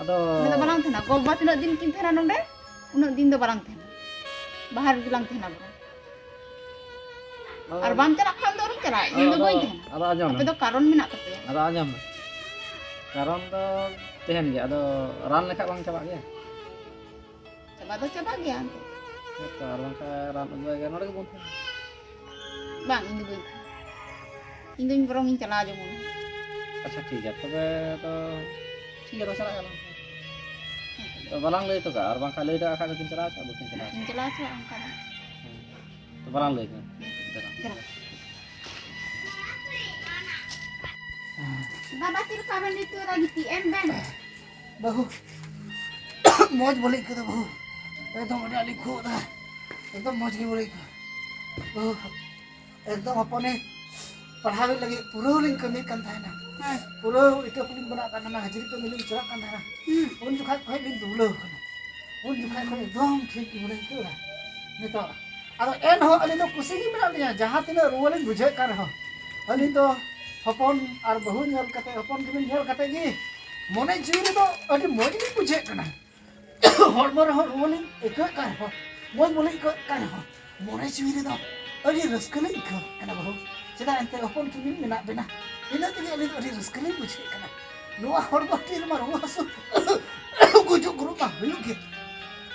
ᱟᱫᱚ ᱚᱸᱰᱮ ᱫᱚ ᱵᱟᱞᱟᱝ ᱛᱟᱦᱮᱱᱟ᱾ ᱜᱚ-ᱵᱟᱵᱟ ᱛᱤᱱᱟᱹᱜ ᱫᱤᱱ ᱠᱤᱱ ᱛᱟᱦᱮᱱᱟ ᱱᱚᱸᱰᱮ, ᱩᱱᱟᱹᱜ ᱫᱤᱱ ᱫᱚ ᱵᱟᱞᱟᱝ ᱛᱟᱦᱮᱱᱟ, ᱵᱟᱦᱨᱮ ᱨᱮᱜᱮ ᱞᱟᱝ ᱛᱟᱦᱮᱱᱟ ᱵᱚᱨᱚᱝ᱾ ᱟᱫᱚ ᱟᱨ ᱵᱟᱢ ᱪᱟᱞᱟᱜ ᱠᱷᱟᱱ ᱫᱚ ᱟᱞᱚᱢ ᱪᱟᱞᱟᱜᱼᱟ, ᱤᱧ ᱫᱚ ᱟᱫᱚ, ᱵᱟᱹᱧ ᱛᱟᱦᱮᱱᱟ᱾ ᱟᱫᱚ ᱟᱸᱡᱚᱢ ᱟᱯᱮ ᱢᱮ᱾ ᱫᱚ ᱠᱟᱨᱚᱱ ᱢᱮᱱᱟᱜ ᱛᱟᱯᱮᱭᱟ᱾ ᱟᱫᱚ ᱟᱸᱡᱚᱢ ᱢᱮ, ᱠᱟᱨᱚᱱ ᱫᱚ ᱛᱟᱦᱮᱱ ᱜᱮᱭᱟ, ᱟᱫᱚ ᱨᱟᱱ ᱞᱮᱠᱷᱟᱡ ᱵᱟᱝ ᱪᱟᱵᱟᱜ ᱜᱮᱭᱟ? ᱪᱟᱵᱟ ᱫᱚ ᱪᱟᱵᱟᱜ ᱜᱮᱭᱟ ᱮᱱᱛᱮ᱾ ᱦᱮᱸ ᱛᱚ, ᱟᱨ ᱵᱟᱝᱠᱷᱟᱱ ᱨᱟᱱ ᱟᱹᱜᱩᱣᱟᱭ ᱜᱮ, ᱱᱚᱰᱮ ᱜᱮᱵᱚᱱ ᱛᱟᱦᱮᱱᱟ᱾ ᱵᱟᱝ, ᱤᱧ ᱫᱚ ᱵᱟᱹᱧ ᱛᱟᱦᱮᱱᱟ᱾ ᱤᱧ ᱫᱚᱧ ᱵᱚᱨᱚᱝ ᱤᱧ ᱪᱟᱞᱟᱣ ᱡᱮᱢᱚᱱ᱾ ᱟᱪᱪᱷᱟ, ᱴᱷᱤᱠ ᱜᱮᱭᱟ, ᱛᱚᱵᱮ ᱛᱚ ᱴᱷᱤᱠ ᱜᱮᱭᱟ, ᱛᱚ ᱪᱟᱞᱟᱜ ᱜᱮᱭᱟ ᱞᱟᱝ᱾ ᱛᱚ ᱵᱟᱞᱟᱝ ᱞᱟᱹᱭ ᱦᱚᱴᱚ ᱠᱟᱜᱼᱟ, ᱟᱨ ᱵᱟᱝᱠᱷᱟᱱ ᱞᱟᱹᱭ ᱦᱚᱴᱚ ᱠᱟᱜ ᱠᱷᱟᱱ ᱫᱚᱠᱤᱱ ᱪᱟᱞᱟᱣ ᱪᱟᱜᱼᱟ, ᱵᱟᱹᱠᱤᱱ ᱪᱟᱞᱟᱣ ᱤᱧ ᱪᱟᱜᱼᱟ᱾ ᱪᱟᱞᱟᱣ ᱪᱟᱜᱼᱟ ᱚᱱᱠᱟ ᱫᱚ᱾ ᱦᱮᱸ, ᱛᱚ ᱵᱟᱞᱟᱝ ᱞᱟᱹᱭ ᱠᱟᱜᱼᱟ᱾ ᱪᱟᱞᱟᱜ᱾ ᱵᱟᱵᱟ, ᱪᱮᱫ ᱞᱮᱠᱟ ᱵᱮᱱ ᱟᱹᱭᱠᱟᱹᱣ ᱮᱫᱟ ᱜᱤᱛᱤᱡ ᱮᱱ ᱵᱮᱱ? ᱵᱟᱹᱦᱩ, ᱢᱚᱡᱽ ᱵᱟᱹᱞᱤᱧ ᱟᱹᱭᱠᱟᱹᱣ ᱮᱫᱟ ᱵᱟᱹᱦᱩ, ᱮᱠᱫᱚᱢ ᱟᱹᱰᱤ ᱟᱸᱴ ᱞᱤᱧ ᱠᱷᱩᱜ ᱮᱫᱟ, ᱮᱠᱫᱚᱢ ᱢᱚᱡᱽ ᱜᱮ ᱵᱟᱹᱞᱤᱧ ᱟᱹᱭᱠᱟᱹᱣ ᱵᱟᱹᱦᱩ᱾ ᱮᱠᱫᱚᱢ ᱦᱚᱯᱚᱱᱤᱧ ᱯᱟᱲᱦᱟᱣᱮ ᱞᱟᱹᱜᱤᱫ ᱯᱩᱨᱟᱹ ᱞᱤᱧ ᱠᱟᱹᱢᱤᱭᱮᱫ ᱠᱟᱱ ᱛᱟᱦᱮᱱᱟ᱾ ᱦᱮᱸ᱾ ᱯᱩᱨᱟᱹ ᱤᱴᱟᱹ ᱠᱚᱞᱤᱧ ᱵᱮᱱᱟᱣ ᱠᱟᱱ ᱛᱟᱦᱮᱱᱟ, ᱦᱟᱡᱽᱨᱤ ᱠᱟᱹᱢᱤ ᱞᱤᱧ ᱪᱟᱞᱟᱜ ᱠᱟᱱ ᱛᱟᱦᱮᱱᱟ᱾ ᱦᱩᱸ᱾ ᱩᱱ ᱡᱚᱠᱷᱟᱡ ᱠᱷᱚᱡ ᱞᱤᱧ ᱫᱩᱵᱽᱞᱟᱹᱣ ᱠᱟᱱᱟ᱾ ᱩᱱ ᱡᱚᱠᱷᱟᱡ ᱠᱷᱚᱡ ᱮᱠᱫᱚᱢ ᱴᱷᱤᱠ ᱜᱮ ᱵᱟᱹᱞᱤᱧ ᱟᱹᱭᱠᱟᱹᱣ ᱮᱫᱟ ᱱᱤᱛᱚᱜ᱾ ᱟᱫᱚ ᱮᱱᱦᱚᱸ ᱟᱹᱞᱤᱧ ᱫᱚ ᱠᱩᱥᱤ ᱜᱮ ᱢᱮᱱᱟᱜ ᱞᱤᱧᱟ, ᱡᱟᱦᱟᱸ ᱛᱤᱱᱟᱹᱜ ᱨᱩᱣᱟᱹ ᱞᱤᱧ ᱵᱩᱡᱷᱟᱹᱣᱮᱫ ᱠᱟᱱ ᱨᱮᱦᱚᱸ᱾ ᱟᱹᱞᱤᱧ ᱫᱚ ᱦᱚᱯᱚᱱ ᱟᱨ ᱵᱟᱹᱦᱩ ᱧᱮᱞ ᱠᱟᱛᱮ, ᱦᱚᱯᱚᱱ ᱜᱮᱞᱤᱧ ᱧᱮᱞ ᱠᱟᱛᱮ ᱜᱮ ᱢᱚᱱᱮ ᱡᱤᱣᱤ ᱨᱮᱫᱚ ᱟᱹᱰᱤ ᱢᱚᱡᱽ ᱞᱤᱧ ᱵᱩᱡᱷᱟᱹᱣᱮᱫ ᱠᱟᱱᱟ᱾ ᱦᱚᱲᱢᱚ ᱨᱮᱦᱚᱸ ᱨᱩᱣᱟᱹ ᱞᱤᱧ ᱟᱹᱭᱠᱟᱹᱣᱮᱫ ᱠᱟᱱ ᱨᱮᱦᱚᱸ, ᱢᱚᱡᱽ ᱵᱟᱹᱞᱤᱧ ᱟᱹᱭᱠᱟᱹᱣᱮᱫ ᱠᱟᱱ ᱨᱮᱦᱚᱸ, ᱢᱚᱱᱮ ᱡᱤᱣᱤ ᱨᱮᱫᱚ ᱟᱹᱰᱤ ᱨᱟᱹᱥᱠᱟᱹ ᱞᱤᱧ ᱟᱹᱭᱠᱟᱹᱣᱮᱫ ᱠᱟᱱᱟ ᱵᱟᱹᱦᱩ᱾ ᱪᱮᱫᱟᱜ ᱮᱱᱛᱮ ᱦᱚᱯᱚᱱ ᱠᱤᱢᱤᱱ ᱢᱮᱱᱟᱜ ᱵᱮᱱᱟ, ᱤᱱᱟᱹ ᱛᱮᱜᱮ ᱟᱹᱞᱤᱧ ᱫᱚ ᱟᱹᱰᱤ ᱨᱟᱹᱥᱠᱟᱹ ᱞᱤᱧ ᱵᱩᱡᱷᱟᱹᱣᱮᱫ ᱠᱟᱱᱟ᱾ ᱱᱚᱣᱟ ᱦᱚᱲᱢᱚ ᱛᱤ ᱨᱮᱢᱟ ᱨᱩᱣᱟᱹ ᱦᱟᱹᱥᱩ, ᱜᱩᱡᱩᱜ ᱜᱩᱨᱩᱜ ᱢᱟ ᱦᱩᱭᱩᱜ ᱜᱮ,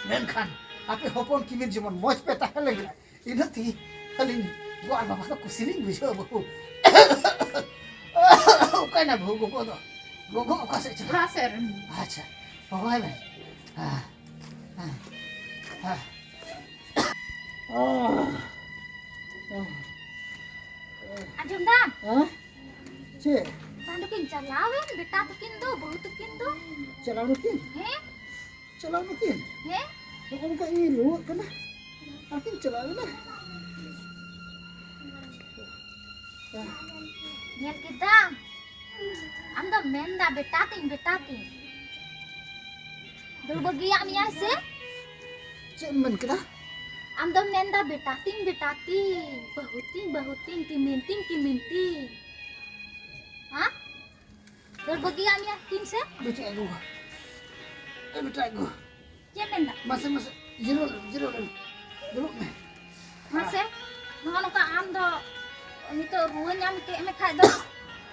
ᱢᱮᱱᱠᱷᱟᱱ ᱟᱯᱮ ᱦᱚᱯᱚᱱ ᱠᱤᱢᱤᱱ ᱡᱮᱢᱚᱱ ᱢᱚᱡᱽ ᱯᱮ ᱛᱟᱦᱮᱸ ᱞᱮᱱᱠᱷᱟᱱ, ᱤᱱᱟᱹ ᱛᱮᱜᱮ ᱟᱹᱞᱤᱧ ᱜᱚ ᱟᱨ ᱵᱟᱵᱟ ᱫᱚ ᱠᱩᱥᱤ ᱞᱤᱧ ᱵᱩᱡᱷᱟᱹᱣᱟ ᱵᱟᱹᱦᱩ᱾ ᱚᱠᱟᱭᱱᱟ ᱵᱟᱹᱦᱩ ᱜᱚᱜᱚ ᱫᱚ? ᱜᱚᱜᱚ ᱚᱠᱟ ᱥᱮᱫ ᱪᱟᱞᱟᱜ? ᱚᱠᱟ ᱥᱮᱫ ᱨᱮ? ᱟᱪᱪᱷᱟ, ᱦᱚᱦᱚᱭ ᱢᱮ᱾ ᱦᱮᱸ, ᱦᱮᱸ, ᱦᱮᱸ᱾ ᱟᱸᱡᱚᱢ ᱫᱟᱢ? ᱦᱮᱸ? ᱪᱮᱫ? ᱵᱟᱝ ᱫᱚᱠᱤᱱ ᱪᱟᱞᱟᱣᱮᱱ ᱵᱮᱴᱟ ᱛᱟᱹᱠᱤᱱ ᱫᱚ, ᱵᱟᱹᱦᱩ ᱛᱟᱹᱠᱤᱱ ᱫᱚ᱾ ᱪᱟᱞᱟᱣ ᱱᱟᱠᱤᱱ? ᱦᱮᱸ? ᱪᱟᱞᱟᱣ ᱱᱟᱠᱤᱱ? ᱦᱮᱸ? ᱱᱚᱜᱼᱚ ᱱᱚᱝᱠᱟ ᱤᱧ ᱨᱩᱣᱟᱹᱜ ᱠᱟᱱᱟ, ᱟᱨᱠᱤᱱ ᱪᱟᱞᱟᱣ ᱮᱱᱟ᱾ ᱧᱮᱞ ᱠᱮᱫᱟᱢ? ᱟᱢ ᱫᱚᱢ ᱢᱮᱱᱫᱟ ᱵᱮᱴᱟ ᱛᱤᱧ, ᱵᱮᱴᱟ ᱛᱤᱧ᱾ ᱫᱟᱹᱲ ᱵᱟᱹᱜᱤᱭᱟᱜ ᱢᱮᱭᱟᱭ ᱥᱮ? ᱪᱮᱫ ᱮᱢ ᱢᱮᱱ ᱠᱮᱫᱟ? ᱟᱢ ᱫᱚᱢ ᱢᱮᱱᱫᱟ ᱵᱮᱴᱟ ᱛᱤᱧ, ᱵᱮᱴᱟ ᱛᱤᱧ, ᱵᱟᱹᱦᱩ ᱛᱤᱧ, ᱵᱟᱹᱦᱩ ᱛᱤᱧ, ᱠᱤᱢᱤᱱ ᱛᱤᱧ, ᱠᱤᱢᱤᱱ ᱛᱤᱧ᱾ ᱫᱟᱹᱲ ᱵᱟᱹᱜᱤᱭᱟᱜ ᱢᱮᱭᱟ ᱛᱤᱱ ᱥᱮ? ᱵᱮᱴᱟ ᱟᱭᱳ ᱜᱚ᱾ ᱮ ᱵᱮᱴᱟ ᱟᱭᱳ ᱜᱚ᱾ ᱪᱮᱫ ᱢᱮᱱᱫᱟ? ᱢᱟᱥᱮ, ᱢᱟᱥᱮ, ᱡᱤᱨᱟᱹᱣ ᱞᱮᱢ, ᱡᱤᱨᱟᱹᱣ ᱞᱮᱢ᱾ ᱫᱩᱲᱩᱵ ᱢᱮ᱾ ᱢᱟᱥᱮ, ᱱᱚᱜᱼᱚ ᱱᱚᱝᱠᱟ ᱟᱢ ᱫᱚ ᱱᱤᱛᱚᱜ ᱨᱩᱣᱟᱹ ᱧᱟᱢ ᱠᱮᱫ ᱢᱮ ᱠᱷᱟᱡ ᱫᱚ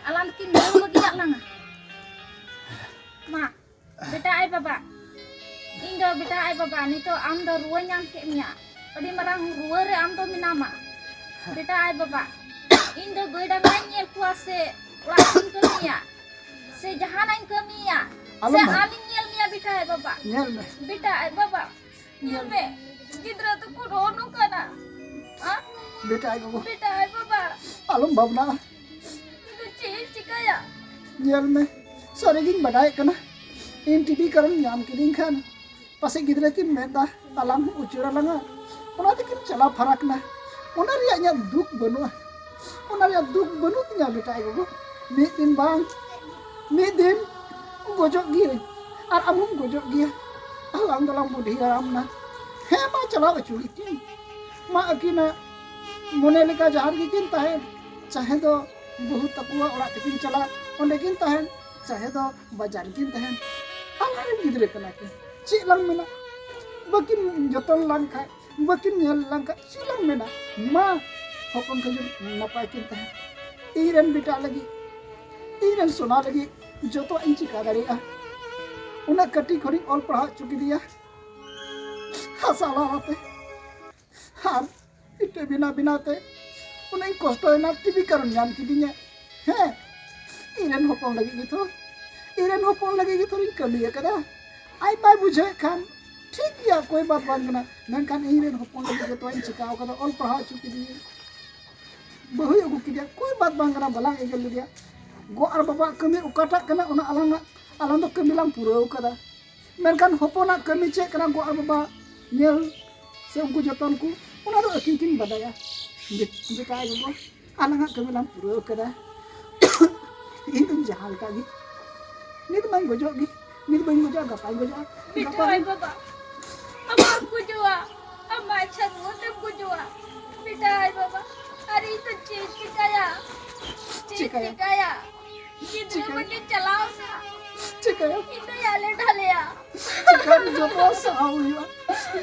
ᱟᱞᱟᱝ ᱫᱚᱠᱤᱱ ᱫᱟᱹᱲ ᱵᱟᱹᱜᱤᱭᱟᱜ ᱞᱟᱝᱟ᱾ ᱢᱟ, ᱵᱮᱴᱟ ᱟᱭ ᱵᱟᱵᱟ, ᱤᱧ ᱫᱚ ᱵᱮᱴᱟ ᱟᱭ ᱵᱟᱵᱟ, ᱱᱤᱛᱚᱜ ᱟᱢ ᱫᱚ ᱨᱩᱣᱟᱹ ᱧᱟᱢ ᱠᱮᱫ ᱢᱮᱭᱟ, ᱟᱹᱰᱤ ᱢᱟᱨᱟᱝ ᱨᱩᱣᱟᱹ ᱨᱮ ᱟᱢ ᱫᱚ ᱢᱮᱱᱟᱢᱟ᱾ ᱵᱮᱴᱟ ᱟᱭ ᱵᱟᱵᱟ, ᱤᱧ ᱫᱚ ᱜᱟᱹᱭ ᱰᱟᱝᱨᱟᱧ ᱧᱮᱞ ᱠᱚᱣᱟ ᱥᱮ ᱚᱲᱟᱜ ᱨᱮᱧ ᱠᱟᱹᱢᱤᱭᱟ, ᱥᱮ ᱡᱟᱦᱟᱱᱟᱜ ᱤᱧ ᱠᱟᱹᱢᱤᱭᱟ, ᱥᱮ ᱟᱞᱚᱢ ᱵᱷᱟᱵ- ᱟᱢᱤᱧ ᱧᱮᱞ ᱢᱮᱭᱟ ᱵᱮᱴᱟ ᱟᱭ ᱵᱟᱵᱟ? ᱧᱮᱞ ᱢᱮ᱾ ᱵᱮᱴᱟ ᱟᱭ ᱵᱟᱵᱟ, ᱧᱮᱞ ᱢᱮ, ᱜᱤᱫᱽᱨᱟᱹ ᱫᱚᱠᱚ ᱱᱚᱜᱼᱚ ᱱᱚᱝᱠᱟᱱᱟ᱾ ᱟ? ᱵᱮᱴᱟ ᱟᱭ ᱜᱚᱜᱚ᱾ ᱵᱮᱴᱟ ᱟᱭ ᱵᱟᱵᱟ᱾ ᱟᱞᱚᱢ ᱵᱷᱟᱵᱽᱱᱟᱜᱼᱟ᱾ ᱤᱧ ᱫᱚ ᱪᱮᱫ ᱤᱧ ᱪᱤᱠᱟᱹᱭᱟ? ᱧᱮᱞ ᱢᱮ, ᱥᱟᱹᱨᱤᱜᱤᱧ ᱵᱟᱰᱟᱭᱮᱫ ᱠᱟᱱᱟ, ᱤᱧ ᱴᱤᱵᱤ ᱠᱟᱨᱚᱱ ᱧᱟᱢ ᱠᱤᱫᱤᱧ ᱠᱷᱟᱱ ᱯᱟᱥᱮᱡ ᱜᱤᱫᱽᱨᱟᱹ ᱠᱤᱱ ᱢᱮᱱᱫᱟ, ᱟᱞᱟᱝ ᱦᱚᱸ ᱩᱪᱟᱹᱲ ᱟᱞᱟᱝᱟ, ᱚᱱᱟ ᱛᱮᱠᱤᱱ ᱪᱟᱞᱟᱣ ᱯᱷᱟᱨᱟᱠ ᱱᱟ᱾ ᱚᱱᱟ ᱨᱮᱭᱟᱜ ᱤᱧᱟᱹᱜ ᱫᱩᱠ ᱵᱟᱹᱱᱩᱜᱼᱟ, ᱚᱱᱟ ᱨᱮᱭᱟᱜ ᱫᱩᱠ ᱵᱟᱹᱱᱩᱜ ᱛᱤᱧᱟ ᱵᱮᱴᱟ ᱟᱭᱳ ᱜᱚᱜᱚ᱾ ᱢᱤᱫ ᱫᱤᱱ ᱵᱟᱝ ᱢᱤᱫ ᱫᱤᱱ ᱜᱚᱡᱚᱜ ᱜᱤᱭᱟᱹᱧ ᱟᱨ ᱟᱢ ᱦᱚᱸᱢ ᱜᱚᱡᱚᱜ ᱜᱮᱭᱟ᱾ ᱟᱞᱟᱝ ᱫᱚᱞᱟᱝ ᱵᱩᱰᱷᱤ ᱦᱟᱲᱟᱢ ᱱᱟ᱾ ᱦᱮᱸ, ᱢᱟ ᱪᱟᱞᱟᱣ ᱦᱚᱪᱚ ᱜᱮᱠᱤᱱ᱾ ᱢᱟ ᱟᱹᱠᱤᱱᱟᱜ ᱢᱚᱱᱮ ᱞᱮᱠᱟ ᱡᱟᱦᱟᱸ ᱨᱮᱜᱮ ᱠᱤᱱ ᱛᱟᱦᱮᱱ, ᱪᱟᱦᱮ ᱫᱚ ᱵᱟᱹᱦᱩ ᱛᱟᱠᱚᱣᱟᱜ ᱚᱲᱟᱜ ᱛᱮᱠᱤᱱ ᱪᱟᱞᱟᱜ, ᱚᱸᱰᱮ ᱠᱤᱱ ᱛᱟᱦᱮᱱ, ᱪᱟᱦᱮ ᱫᱚ ᱵᱟᱡᱟᱨ ᱨᱮᱠᱤᱱ ᱛᱟᱦᱮᱱ, ᱟᱞᱟᱝ ᱨᱮᱱ ᱜᱤᱫᱽᱨᱟᱹ ᱠᱟᱱᱟ ᱠᱤᱱ᱾ ᱪᱮᱫ ᱞᱟᱝ ᱢᱮᱱᱟ? ᱵᱟᱹᱠᱤᱱ ᱡᱚᱛᱚᱱ ᱞᱟᱝ ᱠᱷᱟᱡ, ᱵᱟᱹᱠᱤᱱ ᱧᱮᱞ ᱞᱟᱝ ᱠᱷᱟᱡ ᱪᱮᱫ ᱞᱟᱝ ᱢᱮᱱᱟ? ᱢᱟ ᱦᱚᱯᱚᱱ ᱠᱷᱟᱡᱩᱨ ᱱᱟᱯᱟᱭ ᱠᱤᱱ ᱛᱟᱦᱮᱱ, ᱤᱧ ᱨᱮᱱ ᱵᱮᱴᱟ ᱞᱟᱹᱜᱤᱫ, ᱤᱧ ᱨᱮᱱ ᱥᱳᱱᱟ ᱞᱟᱹᱜᱤᱫ ᱡᱚᱛᱚᱣᱟᱜ ᱤᱧ ᱪᱤᱠᱟ ᱫᱟᱲᱮᱭᱟᱜᱼᱟ᱾ ᱩᱱᱟᱹᱜ ᱠᱟᱹᱴᱤᱡ ᱠᱷᱚᱱᱤᱧ ᱚᱞ ᱯᱟᱲᱦᱟᱣ ᱦᱚᱪᱚ ᱠᱮᱫᱮᱭᱟ ᱦᱟᱥᱟ ᱞᱟᱦᱟᱛᱮ, ᱟᱨ ᱤᱴᱟᱹ ᱵᱮᱱᱟᱣ ᱵᱮᱱᱟᱣ ᱛᱮ ᱩᱱᱟᱹᱜ ᱤᱧ ᱠᱚᱥᱴᱚᱭᱮᱱᱟ, ᱴᱤᱵᱤ ᱠᱟᱨᱚᱱ ᱧᱟᱢ ᱠᱤᱫᱤᱧᱟ᱾ ᱦᱮᱸ, ᱤᱧ ᱨᱮᱱ ᱦᱚᱯᱚᱱ ᱞᱟᱹᱜᱤᱫ ᱜᱮᱛᱚ, ᱤᱧ ᱨᱮᱱ ᱦᱚᱯᱚᱱ ᱞᱟᱹᱜᱤᱫ ᱜᱮᱛᱚ ᱤᱧ ᱠᱟᱹᱢᱤ ᱟᱠᱟᱫᱟ᱾ ᱟᱡ ᱵᱟᱭ ᱵᱩᱡᱷᱟᱹᱣᱮᱫ ᱠᱷᱟᱱ ᱴᱷᱤᱠ ᱜᱮᱭᱟ, ᱠᱳᱭ ᱵᱟᱛ ᱵᱟᱝ ᱠᱟᱱᱟ, ᱢᱮᱱᱠᱷᱟᱱ ᱤᱧ ᱨᱮᱱ ᱦᱚᱯᱚᱱ ᱞᱟᱹᱜᱤᱫ ᱡᱚᱛᱚᱣᱟᱜ ᱤᱧ ᱪᱤᱠᱟᱹ ᱟᱠᱟᱫᱟ, ᱚᱞ ᱯᱟᱲᱦᱟᱣ ᱦᱚᱪᱚ ᱠᱮᱫᱮᱭᱟ, ᱵᱟᱹᱦᱩᱭ ᱟᱹᱜᱩ ᱠᱮᱫᱮᱭᱟ, ᱠᱳᱭ ᱵᱟᱛ ᱵᱟᱝ ᱠᱟᱱᱟ, ᱵᱟᱞᱟᱝ ᱮᱜᱮᱨ ᱞᱮᱫᱮᱭᱟ᱾ ᱜᱚ ᱟᱨ ᱵᱟᱵᱟᱣᱟᱜ ᱠᱟᱹᱢᱤ ᱚᱠᱟᱴᱟᱜ ᱠᱟᱱᱟ, ᱚᱱᱟ ᱟᱞᱟᱝᱟᱜ, ᱟᱞᱟᱝ ᱫᱚ ᱠᱟᱹᱢᱤ ᱞᱟᱝ ᱯᱩᱨᱟᱹᱣ ᱠᱟᱫᱟ᱾ ᱢᱮᱱᱠᱷᱟᱱ ᱦᱚᱯᱚᱱᱟᱜ ᱠᱟᱹᱢᱤ ᱪᱮᱫ ᱠᱟᱱᱟ, ᱜᱚ ᱟᱨ ᱵᱟᱵᱟ ᱧᱮᱞ ᱥᱮ ᱩᱱᱠᱩ ᱡᱚᱛᱚᱱ ᱠᱚ, ᱚᱱᱟ ᱫᱚ ᱟᱹᱠᱤᱱ ᱠᱤᱱ ᱵᱟᱰᱟᱭᱟ᱾ ᱵᱮ-, ᱵᱮᱴᱟ ᱟᱭᱳ ᱜᱚᱜᱚ, ᱟᱞᱟᱝᱟᱜ ᱠᱟᱹᱢᱤ ᱞᱟᱝ ᱯᱩᱨᱟᱹᱣ ᱠᱟᱫᱟ᱾ ᱤᱧ ᱫᱚᱧ ᱡᱟᱦᱟᱸ ᱞᱮᱠᱟ ᱜᱮ, ᱱᱤᱛ ᱢᱟᱧ ᱜᱚᱡᱚᱜ ᱜᱮ, ᱱᱤᱛ ᱵᱟᱹᱧ ᱜᱚᱡᱚᱜᱼᱟ, ᱜᱟᱯᱟᱧ ᱜᱚᱡᱚᱜᱼᱟ᱾ ᱵᱮᱴᱟ ᱜᱟᱯᱟ ᱟᱭᱳ ᱵᱟᱹᱧ ᱵᱟᱵᱟ, ᱟᱢᱟᱜ ᱜᱚᱡᱚᱜᱼᱟ, ᱟᱢᱟᱜ ᱤᱪᱪᱷᱟ ᱨᱩᱣᱟᱹ ᱛᱮᱢ ᱜᱚᱡᱚᱜᱼᱟ᱾ ᱵᱮᱴᱟ ᱟᱭᱳ ᱵᱟᱵᱟ, ᱟᱨ ᱤᱧ ᱫᱚ ᱪᱮᱫ ᱤᱧ ᱪᱤᱠᱟᱹᱭᱟ? ᱪᱮᱫ ᱪᱤᱠᱟᱹᱭᱟ? ᱪᱤᱠᱟᱹᱭᱟ? ᱜᱤᱫᱽᱨᱟᱹ ᱪᱤᱠᱟᱹ? ᱵᱟᱹᱜᱤ ᱪᱟᱞᱟᱣ ᱮᱱᱟ᱾ ᱪᱤᱠᱟᱹᱭᱟ? ᱤᱧ ᱫᱚᱭ ᱟᱞᱮ ᱰᱷᱟᱞᱮᱭᱟ᱾ ᱪᱤᱠᱟᱹᱭᱟ? ᱡᱚᱛᱚ ᱥᱟᱦᱟᱣ ᱦᱩᱭᱩᱜᱼᱟ,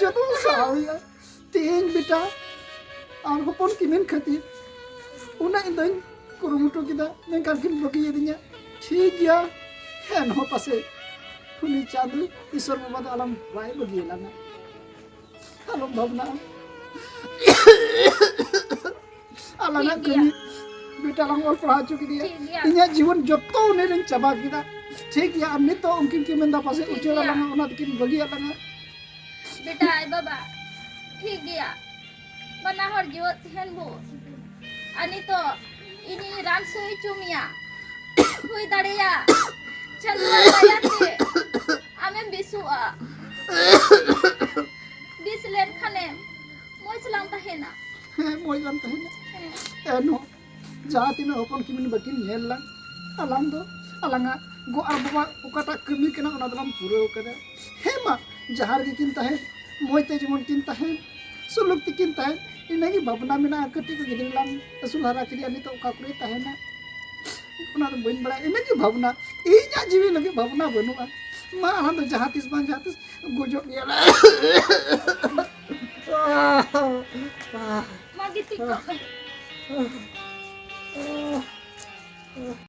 ᱡᱚᱛᱚ ᱥᱟᱦᱟᱣ ᱦᱩᱭᱩᱜᱼᱟ᱾ ᱛᱮᱦᱮᱧ ᱵᱮᱴᱟ ᱟᱨ ᱦᱚᱯᱚᱱ ᱠᱤᱢᱤᱱ ᱠᱷᱟᱹᱛᱤᱨ ᱩᱱᱟᱹᱜ ᱤᱧ ᱫᱚᱧ ᱠᱩᱨᱩᱢᱩᱴᱩ ᱠᱮᱫᱟ, ᱢᱮᱱᱠᱷᱟᱱ ᱠᱤᱱ ᱵᱟᱹᱜᱤᱭᱟᱫᱤᱧᱟ᱾ ᱴᱷᱤᱠ ᱜᱮᱭᱟ, ᱮᱱᱦᱚᱸ ᱯᱟᱥᱮᱡ ᱩᱱᱤ ᱪᱟᱸᱫᱩ ᱤᱥᱚᱨ ᱵᱟᱵᱟ ᱫᱚ ᱟᱞᱚᱢ ᱵᱟᱭ ᱵᱟᱹᱜᱤᱭᱟᱞᱟᱝᱟ᱾ ᱟᱞᱚᱢ ᱵᱷᱟᱵᱽᱱᱟᱜᱼᱟ᱾ ᱟᱞᱟᱝᱟᱜ ᱴᱷᱤᱠ ᱜᱮᱭᱟ᱾ ᱠᱟᱹᱢᱤ ᱵᱮᱴᱟ ᱞᱟᱝ ᱚᱞ ᱯᱟᱲᱦᱟᱣ ᱦᱚᱪᱚ ᱠᱮᱫᱮᱭᱟ᱾ ᱴᱷᱤᱠ ᱜᱮᱭᱟ᱾ ᱤᱧᱟᱹᱜ ᱡᱤᱵᱚᱱ ᱡᱚᱛᱚ ᱩᱱᱤ ᱨᱤᱧ ᱪᱟᱵᱟ ᱠᱮᱫᱟ᱾ ᱴᱷᱤᱠ ᱜᱮᱭᱟ, ᱟᱨ ᱱᱤᱛᱚᱜ ᱩᱱᱠᱤᱱ ᱠᱤᱱ ᱢᱮᱱᱫᱟ ᱯᱟᱥᱮᱡ ᱴᱷᱤᱠ ᱩᱪᱟᱹᱲ ᱜᱮᱭᱟ᱾ ᱟᱞᱟᱝᱟ, ᱚᱱᱟ ᱛᱮᱠᱤᱱ ᱵᱟᱹᱜᱤᱭᱟᱜ ᱞᱟᱝᱟ᱾ ᱵᱮᱴᱟ, ᱟᱭ ᱵᱟᱵᱟ, ᱴᱷᱤᱠ ᱜᱮᱭᱟ, ᱵᱟᱱᱟ ᱦᱚᱲ ᱡᱤᱣᱮᱫ ᱛᱟᱦᱮᱱ ᱵᱚ᱾ ᱟᱨ ᱱᱤᱛᱚᱜ ᱤᱧᱤᱧ ᱨᱟᱱ ᱥᱩᱭ ᱦᱚᱪᱚ ᱢᱮᱭᱟ᱾ ᱦᱩᱭ ᱫᱟᱲᱮᱭᱟᱜ ᱪᱟᱸᱫᱳᱣᱟᱜ ᱫᱟᱭᱟ ᱛᱮ ᱟᱢᱮᱢ ᱵᱮᱥᱚᱜᱼᱟ᱾ ᱵᱮᱥ ᱞᱮᱱᱠᱷᱟᱱᱮᱢ ᱢᱚᱡᱽ ᱞᱟᱝ ᱛᱟᱦᱮᱱᱟ᱾ ᱦᱮᱸ, ᱢᱚᱡᱽ ᱞᱟᱝ ᱛᱟᱦᱮᱱᱟ᱾ ᱦᱮᱸ᱾ ᱮᱱᱦᱚᱸ ᱡᱟᱦᱟᱸ ᱛᱤᱱᱟᱹᱜ ᱦᱚᱯᱚᱱ ᱠᱤᱢᱤᱱ ᱵᱟᱹᱠᱤᱱ ᱧᱮᱞ ᱞᱟᱝ, ᱟᱞᱟᱝ ᱫᱚ ᱟᱞᱟᱝᱟᱜ ᱜᱚ ᱟᱨ ᱵᱟᱵᱟ ᱚᱠᱟᱴᱟᱜ ᱠᱟᱹᱢᱤ ᱠᱟᱱᱟ, ᱚᱱᱟ ᱫᱚᱞᱟᱝ ᱯᱩᱨᱟᱹᱣ ᱠᱟᱫᱟ᱾ ᱦᱮᱸ ᱢᱟ, ᱡᱟᱦᱟᱸ ᱨᱮᱜᱮ ᱠᱤᱱ ᱛᱟᱦᱮᱸᱱ, ᱢᱚᱡᱽ ᱛᱮ ᱡᱮᱢᱚᱱ ᱠᱤᱱ ᱛᱟᱦᱮᱸᱱ, ᱥᱩᱞᱩᱠ ᱛᱮᱠᱤᱱ ᱛᱟᱦᱮᱸᱱ, ᱤᱱᱟᱹᱜᱮ ᱵᱷᱟᱵᱽᱱᱟ ᱢᱮᱱᱟᱜᱼᱟ᱾ ᱠᱟᱹᱴᱤᱡ ᱠᱚ ᱜᱤᱫᱽᱨᱟᱹ ᱞᱟᱝ ᱟᱹᱥᱩᱞ ᱦᱟᱨᱟ ᱠᱮᱫᱮᱭᱟ, ᱱᱤᱛᱚᱜ ᱚᱠᱟ ᱠᱚᱨᱮ ᱛᱟᱦᱮᱸᱱᱟ, ᱚᱱᱟ ᱫᱚ ᱵᱟᱹᱧ ᱵᱟᱲᱟᱭᱟ᱾ ᱤᱱᱟᱹᱜᱮ ᱵᱷᱟᱵᱽᱱᱟ, ᱤᱧᱟᱜ ᱡᱤᱣᱤ ᱞᱟᱹᱜᱤᱫ ᱵᱷᱟᱵᱽᱱᱟ ᱵᱟᱹᱱᱩᱜᱼᱟ᱾ ᱢᱟ, ᱟᱞᱟᱝ ᱫᱚ ᱡᱟᱦᱟᱸ ᱛᱤᱥ ᱵᱟᱝ ᱡᱟᱦᱟᱸ ᱛᱤᱥ ᱜᱚᱡᱚᱜ ᱜᱮᱭᱟᱞᱮ᱾ ᱢᱟ, ᱜᱤᱛᱤᱡ ᱠᱚᱜ ᱢᱮ᱾